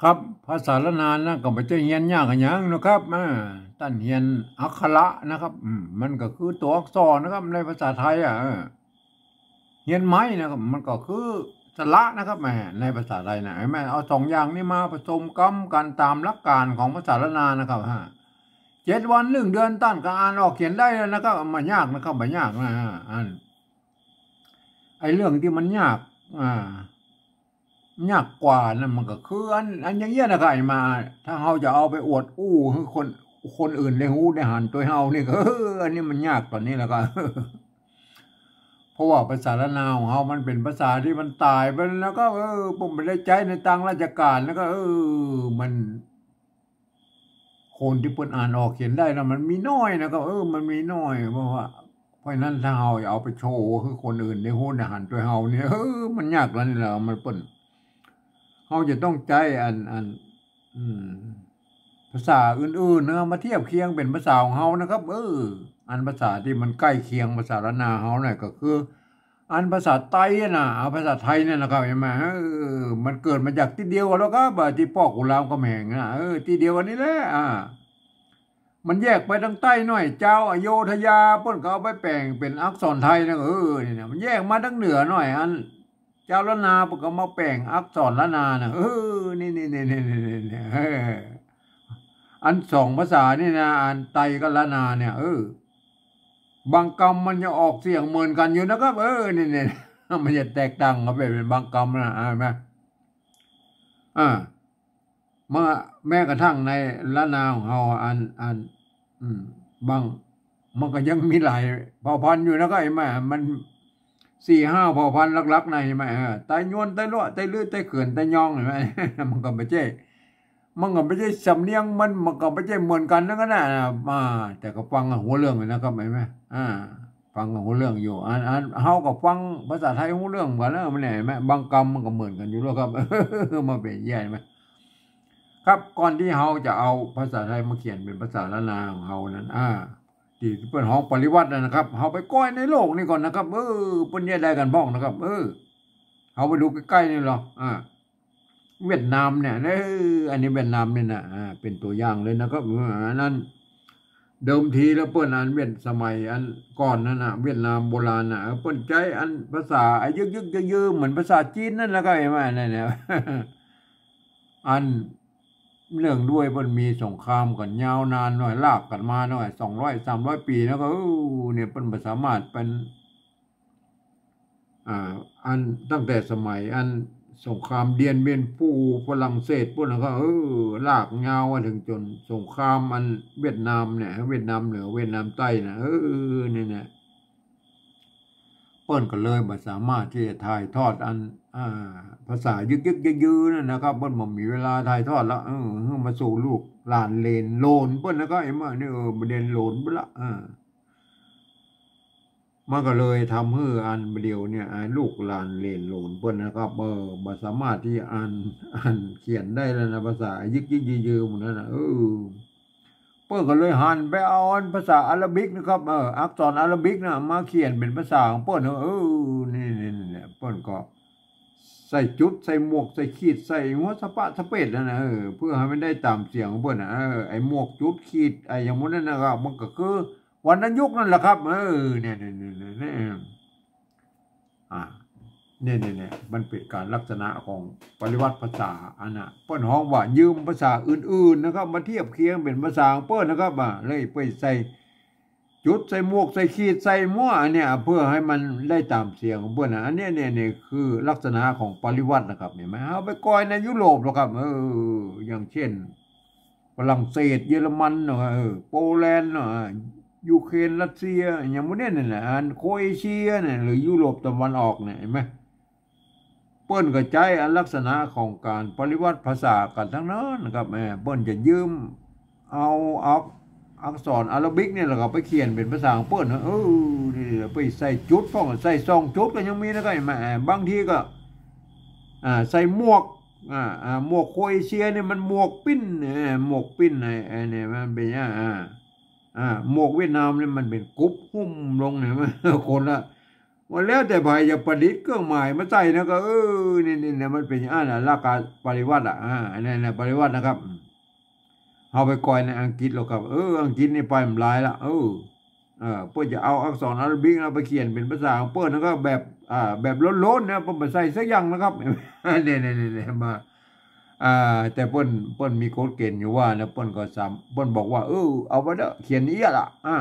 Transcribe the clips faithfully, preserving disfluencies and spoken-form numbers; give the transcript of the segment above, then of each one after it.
ครับ ภาษาล้านนานะ ก็บ่ใจ้เฮียนยากอะหยังนะครับ อ่า ต้านเฮียนอักขระนะครับ อืม มันก็คือตั๋วอักษรนะครับ ในภาษาไทยอะ เออ เฮียนไหมนะครับ มันก็คือสระนะครับ แหม ในภาษาไทยนะ เห็นไหม เอาสองอย่างนี้มาผสมกำกั๋นต๋ามหลักก๋านของภาษาล้านนานะครับ ฮะ เจ็ดวันหนึ่งเดือนต้านก็อ่านออกเขียนได้แล้วนะครับ บ่ยากนะครับ บ่ยากนะ อ่า อัน ไอ้เรื่องตี้มันยาก อ่า ยากกว่านั้นมันก็คืออัน อันอย่างเงี้ยนะครับ ไอ้มา ถ้าเฮาจะเอาไปอวดอู้หื้อคน คนอื่นได้ฮู้ได้หันตวยเฮานี่ก็ เออ อันนี้มันยากต๋อนนี้แล้วก็ เพราะว่าภาษาล้านนาของเฮามันเป๋นภาษาตี้มันต๋ายไปแล้วก็ เออ ผมบ่ได้ใจ๊ในตางราชก๋านแล้วก็ เออ มัน คนตี้เปิ้นอ่านออกเขียนได้นะ มันมีน้อยนะครับ เออ มันมีน้อย เพราะว่า เพราะฉะนั้นถ้าเฮาจะเอาไปโชว์หื้อคนอื่นได้ฮู้ได้หันตวยเฮานี่ เออ มันยากแล้วนี่แหละ มันเปิ้น เฮาจะต้องใจ๊อัน อัน อืม ภาษาอื่นๆ นะ มาเทียบเคียงเป๋นภาษาของเฮานะครับ เออ อันภาษาตี้มันใก้เคียงภาษาล้านนาเฮาเนี่ยก็คือ อันภาษาใต้อะนะ เอาภาษาไทยเนี่ยนะครับ เห็นไหม เออ มันเกิดมาจากตี้เดียวกั๋นแล้วครับ อ่า ตี้ป้อขุนรามคำแหงนะ เออ ตี้เดียวกั๋นนี่แหละ อ่า มันแยกไปตางใต้หน่อย จาวอโยธยาเปิ้นก็เอาไปแป๋งเป๋นอักษรไทยนะ เออ นี่นะ มันแยกมาตางเหนือหน่อย อัน จาวล้านนาเปิ้นก็มาแป๋งอักษรล้านนานะ เออ นี่ๆ เออ อันสองภาษานี่นะ อันไตกับล้านนาเนี่ย เออ บางกำมันจะออกเสียงเหมือนกั๋นอยู่นะครับ เออ นี่ๆ มันจะแตกต่างกั๋นไปเป๋นบางกำนะ เห็นไหม อ่า มา แม้กระทั่งในล้านนาของเฮา อัน อัน อืม บาง มันก็ยังมีหลายเผ่าพันธุ์อยู่นะครับ เห็นไหม มันสี่ห้าเผ่าพันธุ์หลักๆ นะ เห็นไหม เออ ไตยวน ไตลัว ไตลื้อ ไตเขื่อน ไตยอง เห็นไหม มันก็บ่ใจ้ มันก็บ่ใจ้สำเนียงมัน มันก็บ่ใจ้เหมือนกั๋นนั่นก็นะ อ่า แต่ก็ฟังฮู้เรื่องอยู่นะครับ เห็นไหม อ่า ฟังฮู้เรื่องอยู่ อัน อัน เฮาก็ฟังภาษาไทยฮู้เรื่องกั๋นแล้ว มันเนี่ย เห็นไหม บางกำมันก็เหมือนกั๋นอยู่แล้วครับ มันเป๋นใหญ่ไหม ครับ ก่อนตี้เฮาจะเอาภาษาไทยมาเขียนเป๋นภาษาล้านนาของเฮานั้น อ่า ตี้เปิ้นฮ้องปริวรรตนั่นนะครับ เฮาไปก้อยในโลกนี่ก่อนนะครับ เออ เปิ้นเยียะใดกั๋นพ่องนะครับ เออ เฮาไปดูใก้ๆ นี่ลอ อ่า เวียดนามเนี่ย เออ อันนี้เวียดนามนี่นะ อ่า เป๋นตั๋วอย่างเลยนะครับ เออ อันนั้น เดิมทีแล้วเปิ้นอันเวียด สมัยอันก่อนนั่นน่ะ เวียดนามโบราณน่ะ เออ เปิ้นใจ๊อันภาษาอะยึกๆ ยือๆ เหมือนภาษาจีนนั่นแหละครับ เห็นไหม นั่นเนี่ย อันเนื่องด้วยเปิ้นมีสงครามกั๋นยาวนานหน่อย ลากกั๋นมาหน่อย สองร้อย สามร้อย ปี๋ แล้วก็ เออ เนี่ย เปิ้นบ่สามารถเป๋น อ่า อันตั้งแต่สมัยอันสงครามเตียนเบียนฟู่ฝรั่งเศสปู๊นน่ะก็ เออ ลากยาวมาเถิงจ๋นสงครามอันเวียดนามเนี่ย เวียดนามเหนือ เวียดนามใต้น่ะ เออ เนี่ย เปิ้นก็เลยบ่สามารถตี้จะถ่ายทอดอัน อ่า ภาษายึกๆ ยือๆ นั่นนะครับ เปิ้นบ่มีเวลาถ่ายทอดละ เออ หื้อมาสู่ลูกหลานเหลนโหลนเปิ้นนะครับ เห็นบ่ นี่ เออ บ่เหลนโหลนเปิ้นละ เออ มันก็เลยทำหื้ออันบ่าเดี่ยวเนี่ย อ่า ลูกหลานเหลนโหลนเปิ้นนะครับ เออ บ่สามารถตี้อ่าน อ่านเขียนได้แล้วนะ ภาษายึกๆ ยือๆ หมู่นั้นน่ะ เออ เปิ้นก็เลยหันไปเอาอันภาษาอาหรับบิกนะครับ เออ อักษรอาหรับบิกน่ะ มาเขียนเป๋นภาษาของเปิ้น เออ นี่ๆๆ เปิ้นก็ใส่จุด ใส่หมวก ใส่ขีด ใส่หัวสะปะสะเปดนั่นน่ะ เออ เปื้อหื้อมันได้ต๋ามเสียงของเปิ้นน่ะ เออ ไอ้หมวก จุด ขีด ไอ้อย่างหมู่นั้นนะครับ มันก็คือ วรรณยุกต์นั่นแหละครับ เออ เนี่ยๆๆๆ อ่า เนี่ยๆๆ มันเป๋นก๋านลักษณะของปริวรรตภาษาอันน่ะ เปิ้นฮ้องว่ายืมภาษาอื่นๆ นะครับ มาเทียบเคียงเป๋นภาษาของเปิ้นนะครับ อ่า เลยไปใส่จุด ใส่หมวก ใส่ขีด ใส่หัวอันเนี้ย เปื้อหื้อมันได้ต๋ามเสียงของเปิ้นน่ะ อันเนี้ย เนี่ย เนี่ยคือลักษณะของปริวรรตนะครับ เห็นไหม เอาไปก้อยในยุโรปแล้วครับ เออ อย่างเช่น ฝรั่งเศส เยอรมันเนาะ เออ โปแลนด์เนาะ ยูเครน รัสเซีย อย่างหมู่เนี้ยนั่นแหละ อันโครเอเชียเนี่ย หรือยุโรปตะวันออกเนี่ย เห็นไหม เปิ้นก็ใจ๊อันลักษณะของก๋านปริวรรตภาษากั๋นตังนั้นนะครับ เออ เปิ้นจะยืมเอา เอาอักษรอาหรับบิกเนี่ย แล้วก็ไปเขียนเป๋นภาษาของเปิ้นนะ เออ นี่ไปใส่จุดพ่อง ใส่สองจุดก็ยังมีนะครับ เห็นไหม เออ บางทีก็ อ่า ใส่หมวก อ่า อ่า หมวกโครเอเชียเนี่ยมันหมวกปิ้น เออ หมวกปิ้น ไอ้ ไอ้เนี่ยมันเป๋นอย่าง อ่า อ่า หมวกเวียดนามเนี่ยมันเป๋นกุ๊บหุ้มลงเนี่ย มันคนละ มันแล้วแต่ใผจะประดิษฐ์เครื่องหมายมาใส่นะ ก็ เออ นี่ นี่ นี่ มันเป๋นอันน่ะ หลักการปริวรรตอะ อ่า อันนั้นน่ะ ปริวรรตนะครับ เฮาไปก่อยในอังกฤษแล้วครับ เออ อังกฤษนี่ไปบ่หลายละ เออ เออ เปิ้นจะเอาอักษรอาราบิกนะไปเขียนเป๋นภาษาของเปิ้นนะ ก็แบบ อ่า แบบล้นๆ นะ เปิ้นบ่ใส่สักอย่างนะครับ เนี่ย เนี่ย เนี่ย เนี่ย มา อ่า แต่เปิ้น เปิ้นมีกฎเกณฑ์อยู่ว่านะ เปิ้นก็สาม เปิ้นบอกว่า เออ เอาไปเถอะ เขียนอี้ละ อ่า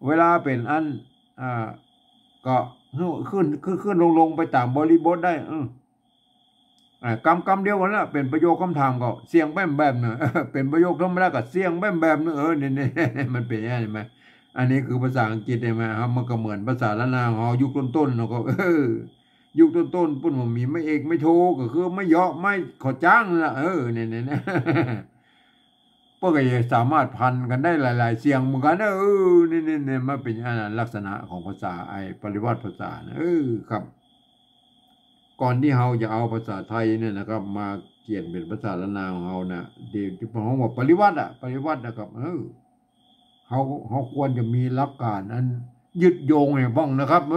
เวลาเป๋นอัน อ่า ก็ขึ้น ขึ้น ขึ้น ลง ลงไปต๋ามบริบทได้ อืม อ่า กำ กำเดียวกั๋นละ เป๋นประโยคกำถามก็เสียงแบมแบมเนาะ เป๋นประโยคธรรมดาก็เสียงแบมแบมเนาะ เออ เนี่ย เนี่ย มันเป๋นอย่างนี้ หันก่อ อันนี้คือภาษาอังกฤษ หันก่อ มันก็เหมือนภาษาล้านนาของเฮายุคต้นๆ เนาะ ก็ เออ ยุคต้นๆ เปิ้นบ่มีไม้เอกไม้โท ก็คือไม้เหยาะไม้ขอจ้างนั่นละ เออ เนี่ย เนี่ย เนี่ย เปิ้นก็จะสามารถผันกั๋นได้หลายๆ เสียงเหมือนกั๋น เออ เนี่ย เนี่ย เนี่ย มันเป๋นอันนั้นลักษณะของภาษาไอ้ปริวรรตภาษานะ เออ ครับ ก่อนตี้เฮาจะเอาภาษาไทยเนี่ยนะครับ มาเขียนเป๋นภาษาล้านนาของเฮานะ เดี๋ยวตี้เปิ้นฮ้องว่าปริวรรตอะ ปริวรรตนะครับ เออ เฮา เฮาควรจะมีหลักการอันยึดโยงให้พ่องนะครับ เอ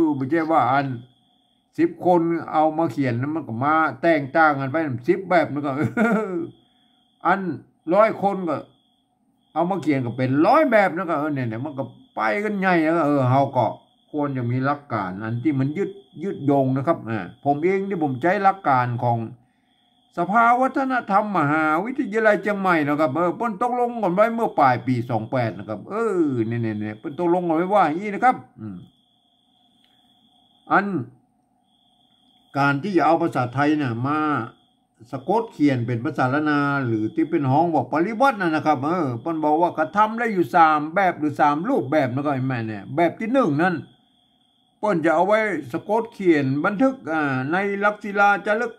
อ บ่ใจ้ว่าอันสิบคนเอามาเขียนนะ มันก็มาแตกต่างกั๋นไปสิบแบบนะ ก็ อันร้อยคนก็เอามาเขียนก็เป๋นร้อยแบบนะ ก็ เออ เนี่ย เนี่ย มันก็ไปกั๋นใหญ่นะ เออ เฮาก็ควรจะมีหลักการอันตี้มันยึด ยึดโยงนะครับ อ่า ผมเองนี่ผมใจ๊หลักการของสภาวัฒนธรรมมหาวิทยาลัยเชียงใหม่นะครับ เออ เปิ้นตกลงกั๋นไว้เมื่อป๋ายปี๋สองแปดนะครับ เออ เนี่ย เนี่ย เนี่ย เปิ้นตกลงกั๋นไว้ว่าอย่างนี้นะครับ อืม อัน ก๋านตี้จะเอาภาษาไทยน่ะมาสะกดเขียนเป๋นภาษาล้านนา หรือตี้เปิ้นฮ้องว่าปริวรรตนั่นนะครับ เออ เปิ้นบอกว่ากระทำได้อยู่สามแบบหรือสามรูปแบบนะ ก็หันก่อ เนี่ย แบบตี้นึ่งนั้น เปิ้นจะเอาไว้สะกดเขียนบันทึก อ่า ในหลักศิลาจารึก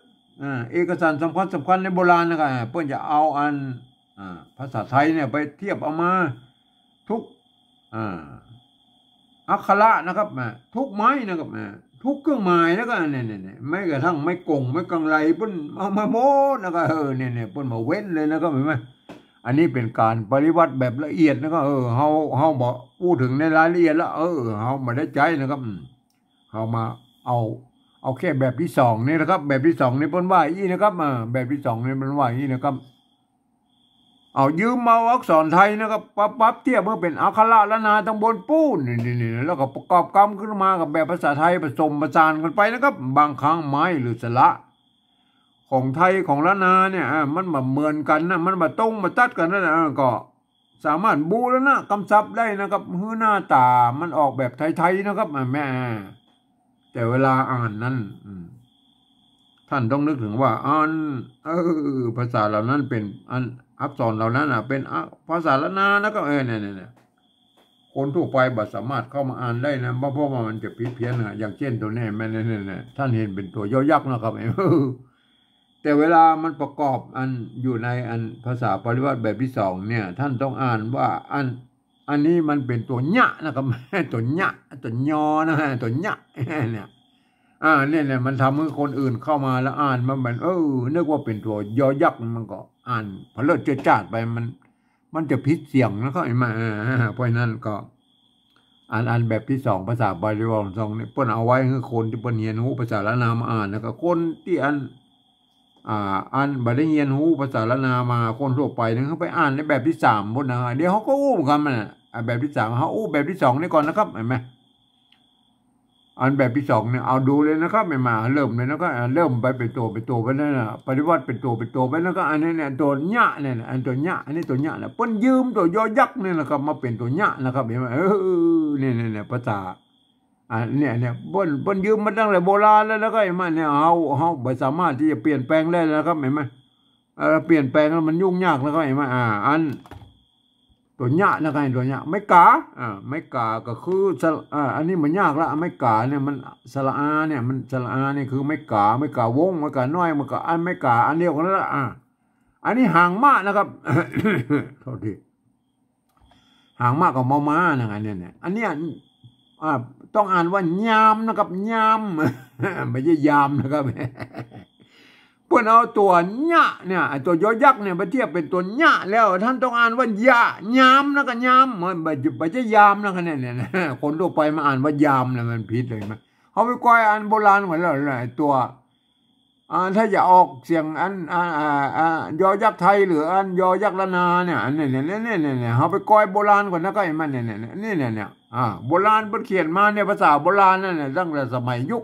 อ่า เอกสารสำคัญสำคัญในโบราณนะ ก็ อ่า เปิ้นจะเอาอัน อ่า ภาษาไทยเนี่ยไปเทียบเอามาทุก อ่า อักขระนะครับ อ่า ทุกไม้นะครับ อ่า ทุกเครื่องหมาย แล้วก็ เนี่ย เนี่ย เนี่ย แม้กระทั่งไม้กง ไม้กังไร เปิ้นเอามาหมด แล้วก็ เออ เนี่ย เนี่ย เปิ้นบ่เว้นเลยนะครับ หันก่อ อันนี้เป๋นก๋านปริวรรตแบบละเอียดนะ ก็ เออ เฮา เฮาบ่อู้เถิงในรายละเอียดละ เออ เฮาบ่ได้ใจ๊นะครับ อืม เฮามาเอา เอาแค่แบบตี้สองนี่นะครับ แบบตี้สองนี่เปิ้นว่าอี้นะครับ อ่า แบบตี้สองนี่เปิ้นว่าอี้นะครับ เอายืมเอาอักษรไทยนะครับ ปรับ ปรับเทียบหื้อเป๋นอักขระล้านนาตังบนปู๊น นี่ นี่ นี่ แล้วก็ประกอบกำขึ้นมากับแบบภาษาไทยผสมผสานกั๋นไปนะครับ บางครั้งไม้หรือสระของไทยของล้านนาเนี่ย อ่า มันบ่เหมือนกั๋นนะ มันบ่ตรงบ่ตัดกั๋นนะ อ่า ก็สามารถบูรณะกำศัพท์ได้นะครับ หื้อหน้าต๋ามันออกแบบไทยๆ นะครับ อ่า แม่ แต่เวลาอ่านนั้น อืม ท่านต้องนึกเถิงว่า อัน เออ ภาษาเหล่านั้นเป๋น อัน อักษรเหล่านั้นน่ะ เป๋น อ่ะ ภาษาล้านนานะ ก็ เออ เนี่ย เนี่ย เนี่ย คนทั่วไปบ่สามารถเข้ามาอ่านได้นะ เพราะ เพราะว่ามันจะผิดเพี้ยนนะ อย่างเช่นตั๋วนี้ แม่น เนี่ย เนี่ย เนี่ย ท่านหันเป๋นตั๋วยอยักษ์นะครับ เออ แต่เวลามันประกอบอันอยู่ในอันภาษาปริวรรตแบบตี้สองเนี่ย ท่านต้องอ่านว่าอัน อันนี้มันเป๋นตั๋วเยาะนะครับ ตั๋วเยาะ ตั๋วยอนะ ตั๋วเยาะ เนี่ย อ่า เนี่ย เนี่ย มันทำหื้อคนอื่นเข้ามาแล้วอ่านมาเหมือน เออ นึกว่าเป๋นตั๋วยอยักษ์ มันก็อ่านเผลอเจิดจาดไป มัน มันจะผิดเสียงนะครับ หันก่อ อ่า เพราะฉะนั้นก็ อัน อันแบบตี้สอง ภาษาปริวรรตสองนี่ เปิ้นเอาไว้หื้อคนตี้เปิ้นเฮียนฮู้ภาษาล้านนามาอ่าน แล้วก็คนตี้อัน อ่า อันบ่ได้เฮียนฮู้ภาษาล้านนามา คนทั่วไปนี่ หื้อไปอ่านในแบบตี้สามพุ้นนะ เดี๋ยวเขาก็อู้เหมือนกั๋นนะ อ่า แบบตี้สาม เขาอู้แบบตี้สองนี่ก่อนนะครับ หันก่อ อันแบบตี้สองเนี่ย เอาดูเลยนะครับ หันก่อ เริ่มเลยนะครับ อ่า เริ่มไปเป๋นตั๋ว เป๋นตั๋วไปนั่นน่ะ ปริวรรตเป๋นตั๋ว เป๋นตั๋วไปนั่นก็ อันนี้เนี่ย ตั๋วเยาะเนี่ยนะ อันตั๋วเยาะ อันนี้ตั๋วเยาะนะ เปิ้นยืมตั๋วยอยักษ์เนี่ยนะครับ มาเป๋นตั๋วเยาะนะครับ หันก่อ เออ เนี่ย เนี่ย เนี่ย ภาษา อ่า เนี่ย เนี่ย เปิ้น เปิ้นยืมมาตั้งแต่โบราณแล้ว แล้วก็หันก่อ เนี่ย เฮา เฮาบ่สามารถตี้จะเปลี่ยนแปลงได้แล้วนะครับ หันก่อ เอ่อ เปลี่ยนแปลงแล้วมันยุ่งยากนะครับ หันก่อ อ่า อัน ตั๋วเยาะนะครับ ตั๋วเยาะ ไม้ก๋า อ่า ไม้ก๋าก็คือสระ อ่า อันนี้บ่ยากละ ไม้ก๋าเนี่ยมันสระอาเนี่ย มันสระอาเนี่ยคือไม้ก๋า ไม้ก๋าวง ไม้ก๋าน้อย ไม้ก๋าอัน ไม้ก๋าอันเดียวกั๋นละ อ่า อันนี้หางม้านะครับ โทษที หางม้ากับมอม้านะ อันเนี้ยเนี่ย อันเนี้ย อ่า ต้องอ่านว่ายามนะครับ ยาม บ่ใจ้ยามนะครับ เปิ้นเอาตั๋วยะเนี่ย ไอ้ตั๋วยอยักษ์เนี่ย ไปเทียบเป๋นตั๋วยะแล้ว ต้านต้องอ่านว่ายะ ยามนะก็ยาม มันบ่ บ่ใจ้ยามนะก็เนี่ย เนี่ย เนี่ย คนทั่วไปมาอ่านว่ายามเนี่ย มันผิดเลย เฮาไปก้อยอันโบราณก่อนแล้ว ไอ้ตั๋ว อ่า ถ้าจะออกเสียงอัน อ่า อ่า อ่า ยอยักษ์ไทย หรืออันยอยักษ์ล้านนาเนี่ย อันเนี่ย เนี่ย เนี่ย เนี่ย เนี่ย เฮาไปก้อยโบราณก่อนนะ ก็ไอ้มันเนี่ย เนี่ย เนี่ย เนี่ย เนี่ย อ่า โบราณเปิ้นเขียนมาเนี่ย ภาษาโบราณนั่นน่ะ ตั้งแต่สมัยยุค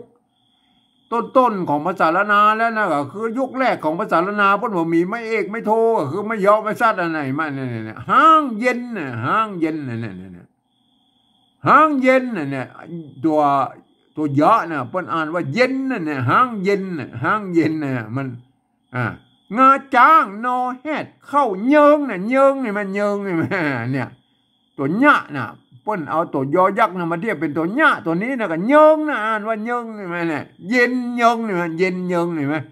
ต้นๆ ของภาษาล้านนาแล้วนะ ก็คือยุคแรกของภาษาล้านนา เปิ้นบ่มีไม้เอกไม้โท ก็คือไม้เยาะไม้สัตว์อันไหนมาเนี่ย เนี่ย เนี่ย ฮ้างเย็นน่ะ ฮ้างเย็นน่ะ เนี่ย เนี่ย เนี่ย ฮ้างเย็นน่ะเนี่ย ตั๋ว ตั๋วยะน่ะ เปิ้นอ่านว่าเย็นน่ะเนี่ย ฮ้างเย็นน่ะ ฮ้างเย็นน่ะ มัน อ่า งาจ๊าง นอแฮด เข้าเยิงน่ะ เยิงนี่มัน เยิงนี่มัน เนี่ย ตั๋วยะน่ะ เปิ้นเอาตั๋วยอยักษ์น่ะมาเทียบเป๋นตั๋วยะ ตั๋วนี้น่ะก็เยิงน่ะ อ่านว่าเยิงนี่มันเนี่ย เย็นเยิงนี่มัน เย็นเยิงนี่มัน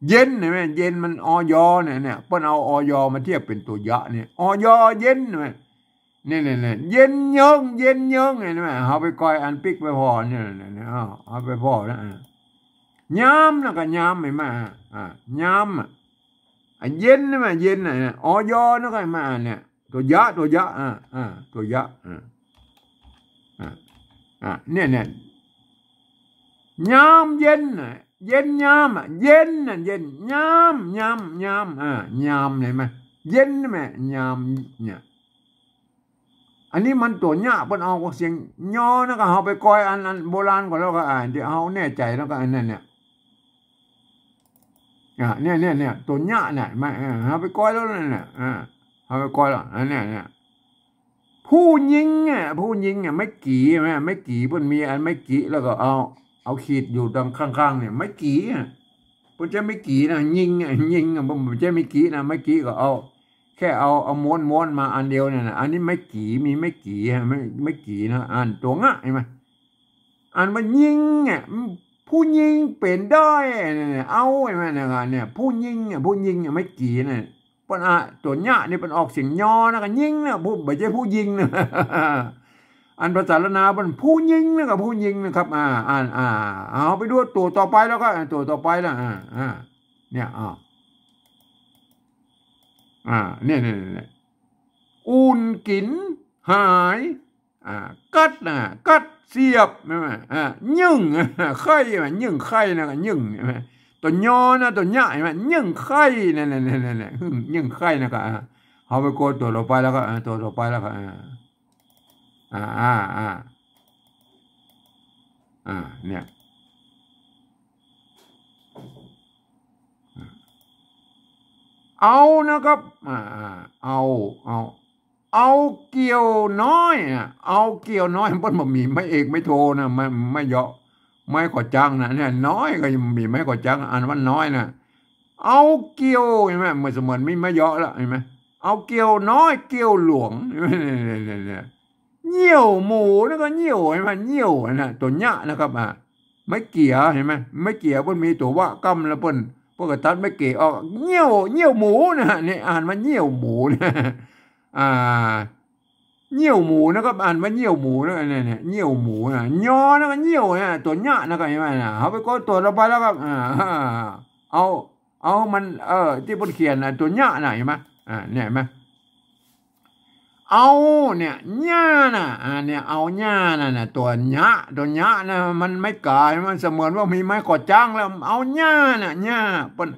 เย็น เห็นไหม เย็นมัน อย เนี่ย เนี่ย เปิ้นเอา อย มาเทียบเป๋นตั๋วยะเนี่ย อย เย็น เห็นไหม เนี่ย เนี่ย เนี่ย เย็นเยิง เย็นเยิง เห็นไหม เฮาไปก้อยอันปิ๊กไปผ่อเนี่ย เนี่ย เนี่ย เอา เอาไปผ่อนะ อ่ะ ยามนะก็ยาม เห็นไหม อ่ะ อ่ะ ยามอ่ะ อ่ะ เย็น เห็นไหม เย็นน่ะ เนี่ย อย นะก็ เห็นไหม อ่ะ เนี่ย ตั๋วยะ ตั๋วยะ อ่ะ อ่ะ ตั๋วยะ อ่ะ อ่ะ อ่ะ เนี่ย เนี่ย ยามเย็นน่ะ เย็นยามอ่ะ เย็นน่ะ เย็น ยาม ยาม ยาม อ่า ยาม เห็นไหม เย็น เห็นไหม ยาม เนี่ย อันนี้มันตั๋วยะ เปิ้นออกเสียงยอนะ ก็เฮาไปก้อยอัน อันโบราณก่อนแล้วก็ อ่า เดี๋ยวเฮาแน่ใจ๋แล้วก็อันนั้นเนี่ย อ่า เนี่ย เนี่ย เนี่ย ตั๋วยะเนี่ย มา เออ เฮาไปก้อยแล้วนั่นน่ะ อ่า เฮาไปก้อยแล้ว อันเนี้ย เนี่ย ผู้ญิงอ่ะ ผู้ญิงอ่ะ ไม้กี่ใช่ไหม ไม้กี่ เปิ้นมีอันไม้กี่ แล้วก็เอา เอาขีดอยู่ตรงข้างๆ เนี่ย ไม้กี่อ่ะ เปิ้นใจ๊ไม้กี่นะ ญิงอ่ะ ญิงอ่ะ เปิ้นบ่ใจ๊ไม้กี่นะ ไม้กี่ก็เอา แค่เอา เอาม้วนๆ มาอันเดียวเนี่ยนะ อันนี้ไม้กี่ มีไม้กี่ฮะ ไม้ ไม้กี่นะ อ่านตั๋วยะ เห็นไหม อ่านว่าญิงอ่ะ ผู้ญิงเป๋นได้เนี่ย เอา เห็นไหม เนี่ย เนี่ย ผู้ญิงอ่ะ ผู้ญิงอ่ะ ไม้กี่เนี่ย เปิ้นอ่ะ ตั๋วยะนี่เปิ้นออกเสียงยอนะ ก็ญิงนะ ผู้ บ่ใจ้ผู้ญิงนะ อันภาษาล้านนาเปิ้นผู้ญิงนะ ก็ผู้ญิงนะครับ อ่า อ่าน อ่า เอาไปดูตั๋วต่อไปแล้วก็ ตั๋วต่อไปแล้ว อ่า อ่า เนี่ย อ่า อ่า เนี่ย เนี่ย เนี่ย อุ่นกิ๋นหาย อ่า กัดนะ กัดเสียบ ใช่ไหม อ่า นึ่ง ไข่ ใช่ไหม นึ่งไข่นะ นึ่ง ใช่ไหม ตั๋วยอนะ ตั๋วยะ ใช่ไหม นึ่งไข่ นั่น นั่น นั่น นั่น นึ่งไข่นะ ก็ อ่า เฮาไปก้อยตั๋วต่อไปแล้วก็ อ่า ตั๋วต่อไปแล้วก็ อ่า อ่า อ่า อ่า อ่า เนี่ย เอานะครับ อ่า อ่า เอา เอา เอาเกี่ยวน้อยอ่ะ เอาเกี่ยวน้อย เปิ้นบ่มีไม้เอกไม้โทนะ ไม้ ไม้เยาะ ไม้ขอจังนะ เนี่ย น้อยก็ยังมีไม้ขอจัง อ่านว่าน้อยนะ เอาเกี่ยว ใช่ไหม เหมือนเสมือนมีไม้เยาะแล้ว ใช่ไหม เอาเกี่ยวน้อย เกี่ยวหลวง เนี่ย เนี่ย เนี่ย เนี่ย เยี่ยวหมูนะ ก็เยี่ยว ใช่ไหม เยี่ยวนะ ตั๋วยะนะครับ อ่ะ ไม้เกี่ย เห็นไหม ไม้เกี่ย เปิ้นมีตั๋ววะก้ำแล้วเปิ้น เปิ้นก็ตัดไม้เกี่ยออก เยี่ยว เยี่ยวหมูนะ เนี่ย อ่านว่าเยี่ยวหมูนะ อ่า เยี่ยวหมูนะครับ อ่านว่าเยี่ยวหมูนะ เนี่ย เนี่ย เยี่ยวหมูนะ ยอนะ ก็เยี่ยวนะ ตั๋วยะนะ ก็เห็นไหมนะ เฮาไปก้อยตั๋วต่อไปแล้วครับ อ่า เอา เอามัน เออ ตี้เปิ้นเขียนนะ ตั๋วยะนะ เห็นไหม อ่า เนี่ย เห็นไหม เอาเนี่ย ยะน่ะ อ่า เนี่ย เอายะน่ะ น่ะ ตั๋วยะ ตั๋วยะน่ะ มันไม้ก๋า มันเสมือนว่ามีไม้ขอจังแล้ว เอายะน่ะ ยะ เปิ้น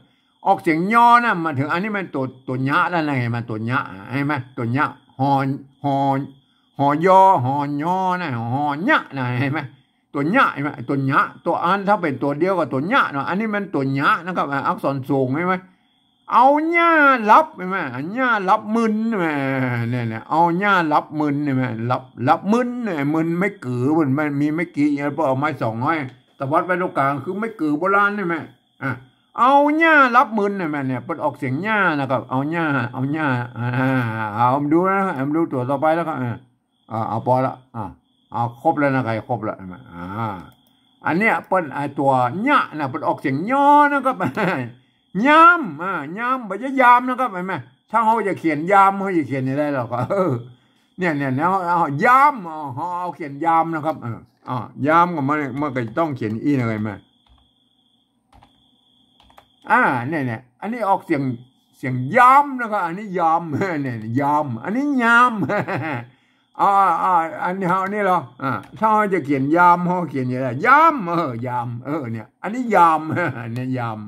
ออกเสียงยอน่ะ มาถึงอันนี้มันตั๋ว ตั๋วยะแล้วนะ เห็นไหม ตั๋วยะ เห็นไหม ตั๋วยะ หอ หอ หอยอ หอยอน่ะ หอยะน่ะ เห็นไหม ตั๋วยะ เห็นไหม ตั๋วยะ ตั๋วอันถ้าเป๋นตั๋วเดียวกับตั๋วยะเนาะ อันนี้มันตั๋วยะนะครับ อ่า อักษรสูง เห็นไหม เอายาหลับ เห็นไหม เอายาหลับมึน เห็นไหม เนี่ย เนี่ย เอายาหลับมึน เห็นไหม หลับ หลับมึนเนี่ย มึนไม้กือ มึน มันมีไม้กี่ เปิ้นเอาไม้สองไม้ ตวัดไว้ตรงกลาง คือไม้กือโบราณ เห็นไหม อ่ะ เอายาหลับมึน เห็นไหม เนี่ย เปิ้นออกเสียงยานะครับ เอายา เอายา อ่า เอาดูนะ เอาดูตั๋วต่อไปแล้วก็ อ่า อ่า เอาปอละ อ่า เอาครบแล้วนะ ใค่ครบแล้ว เห็นไหม อ่า อันเนี้ยเปิ้น ไอ้ตั๋วยะน่ะ เปิ้นออกเสียงยอนะครับ ยาม อ่า ยาม บ่ใจ้ยามนะครับ เห็นไหม ถ้าเฮาจะเขียนยาม เฮาจะเขียนอย่างใดล่ะก็ เออ เนี่ย เนี่ย เนี่ย เอา เอา ยาม เอา เอา เอาเขียนยามนะครับ เออ อ่า ยามก็มัน มันก็ต้องเขียนอี้นะ เห็นไหม อ่า เนี่ย เนี่ย อันนี้ออกเสียง เสียงยามนะครับ อันนี้ยาม เนี่ย ยาม อันนี้ยาม อ่า อ่า อันนี้ อันนี้เหรอ อ่า ถ้าเฮาจะเขียนยาม เฮาเขียนอย่างไร ยาม เออ ยาม เออ เนี่ย อันนี้ยาม เนี่ย ยาม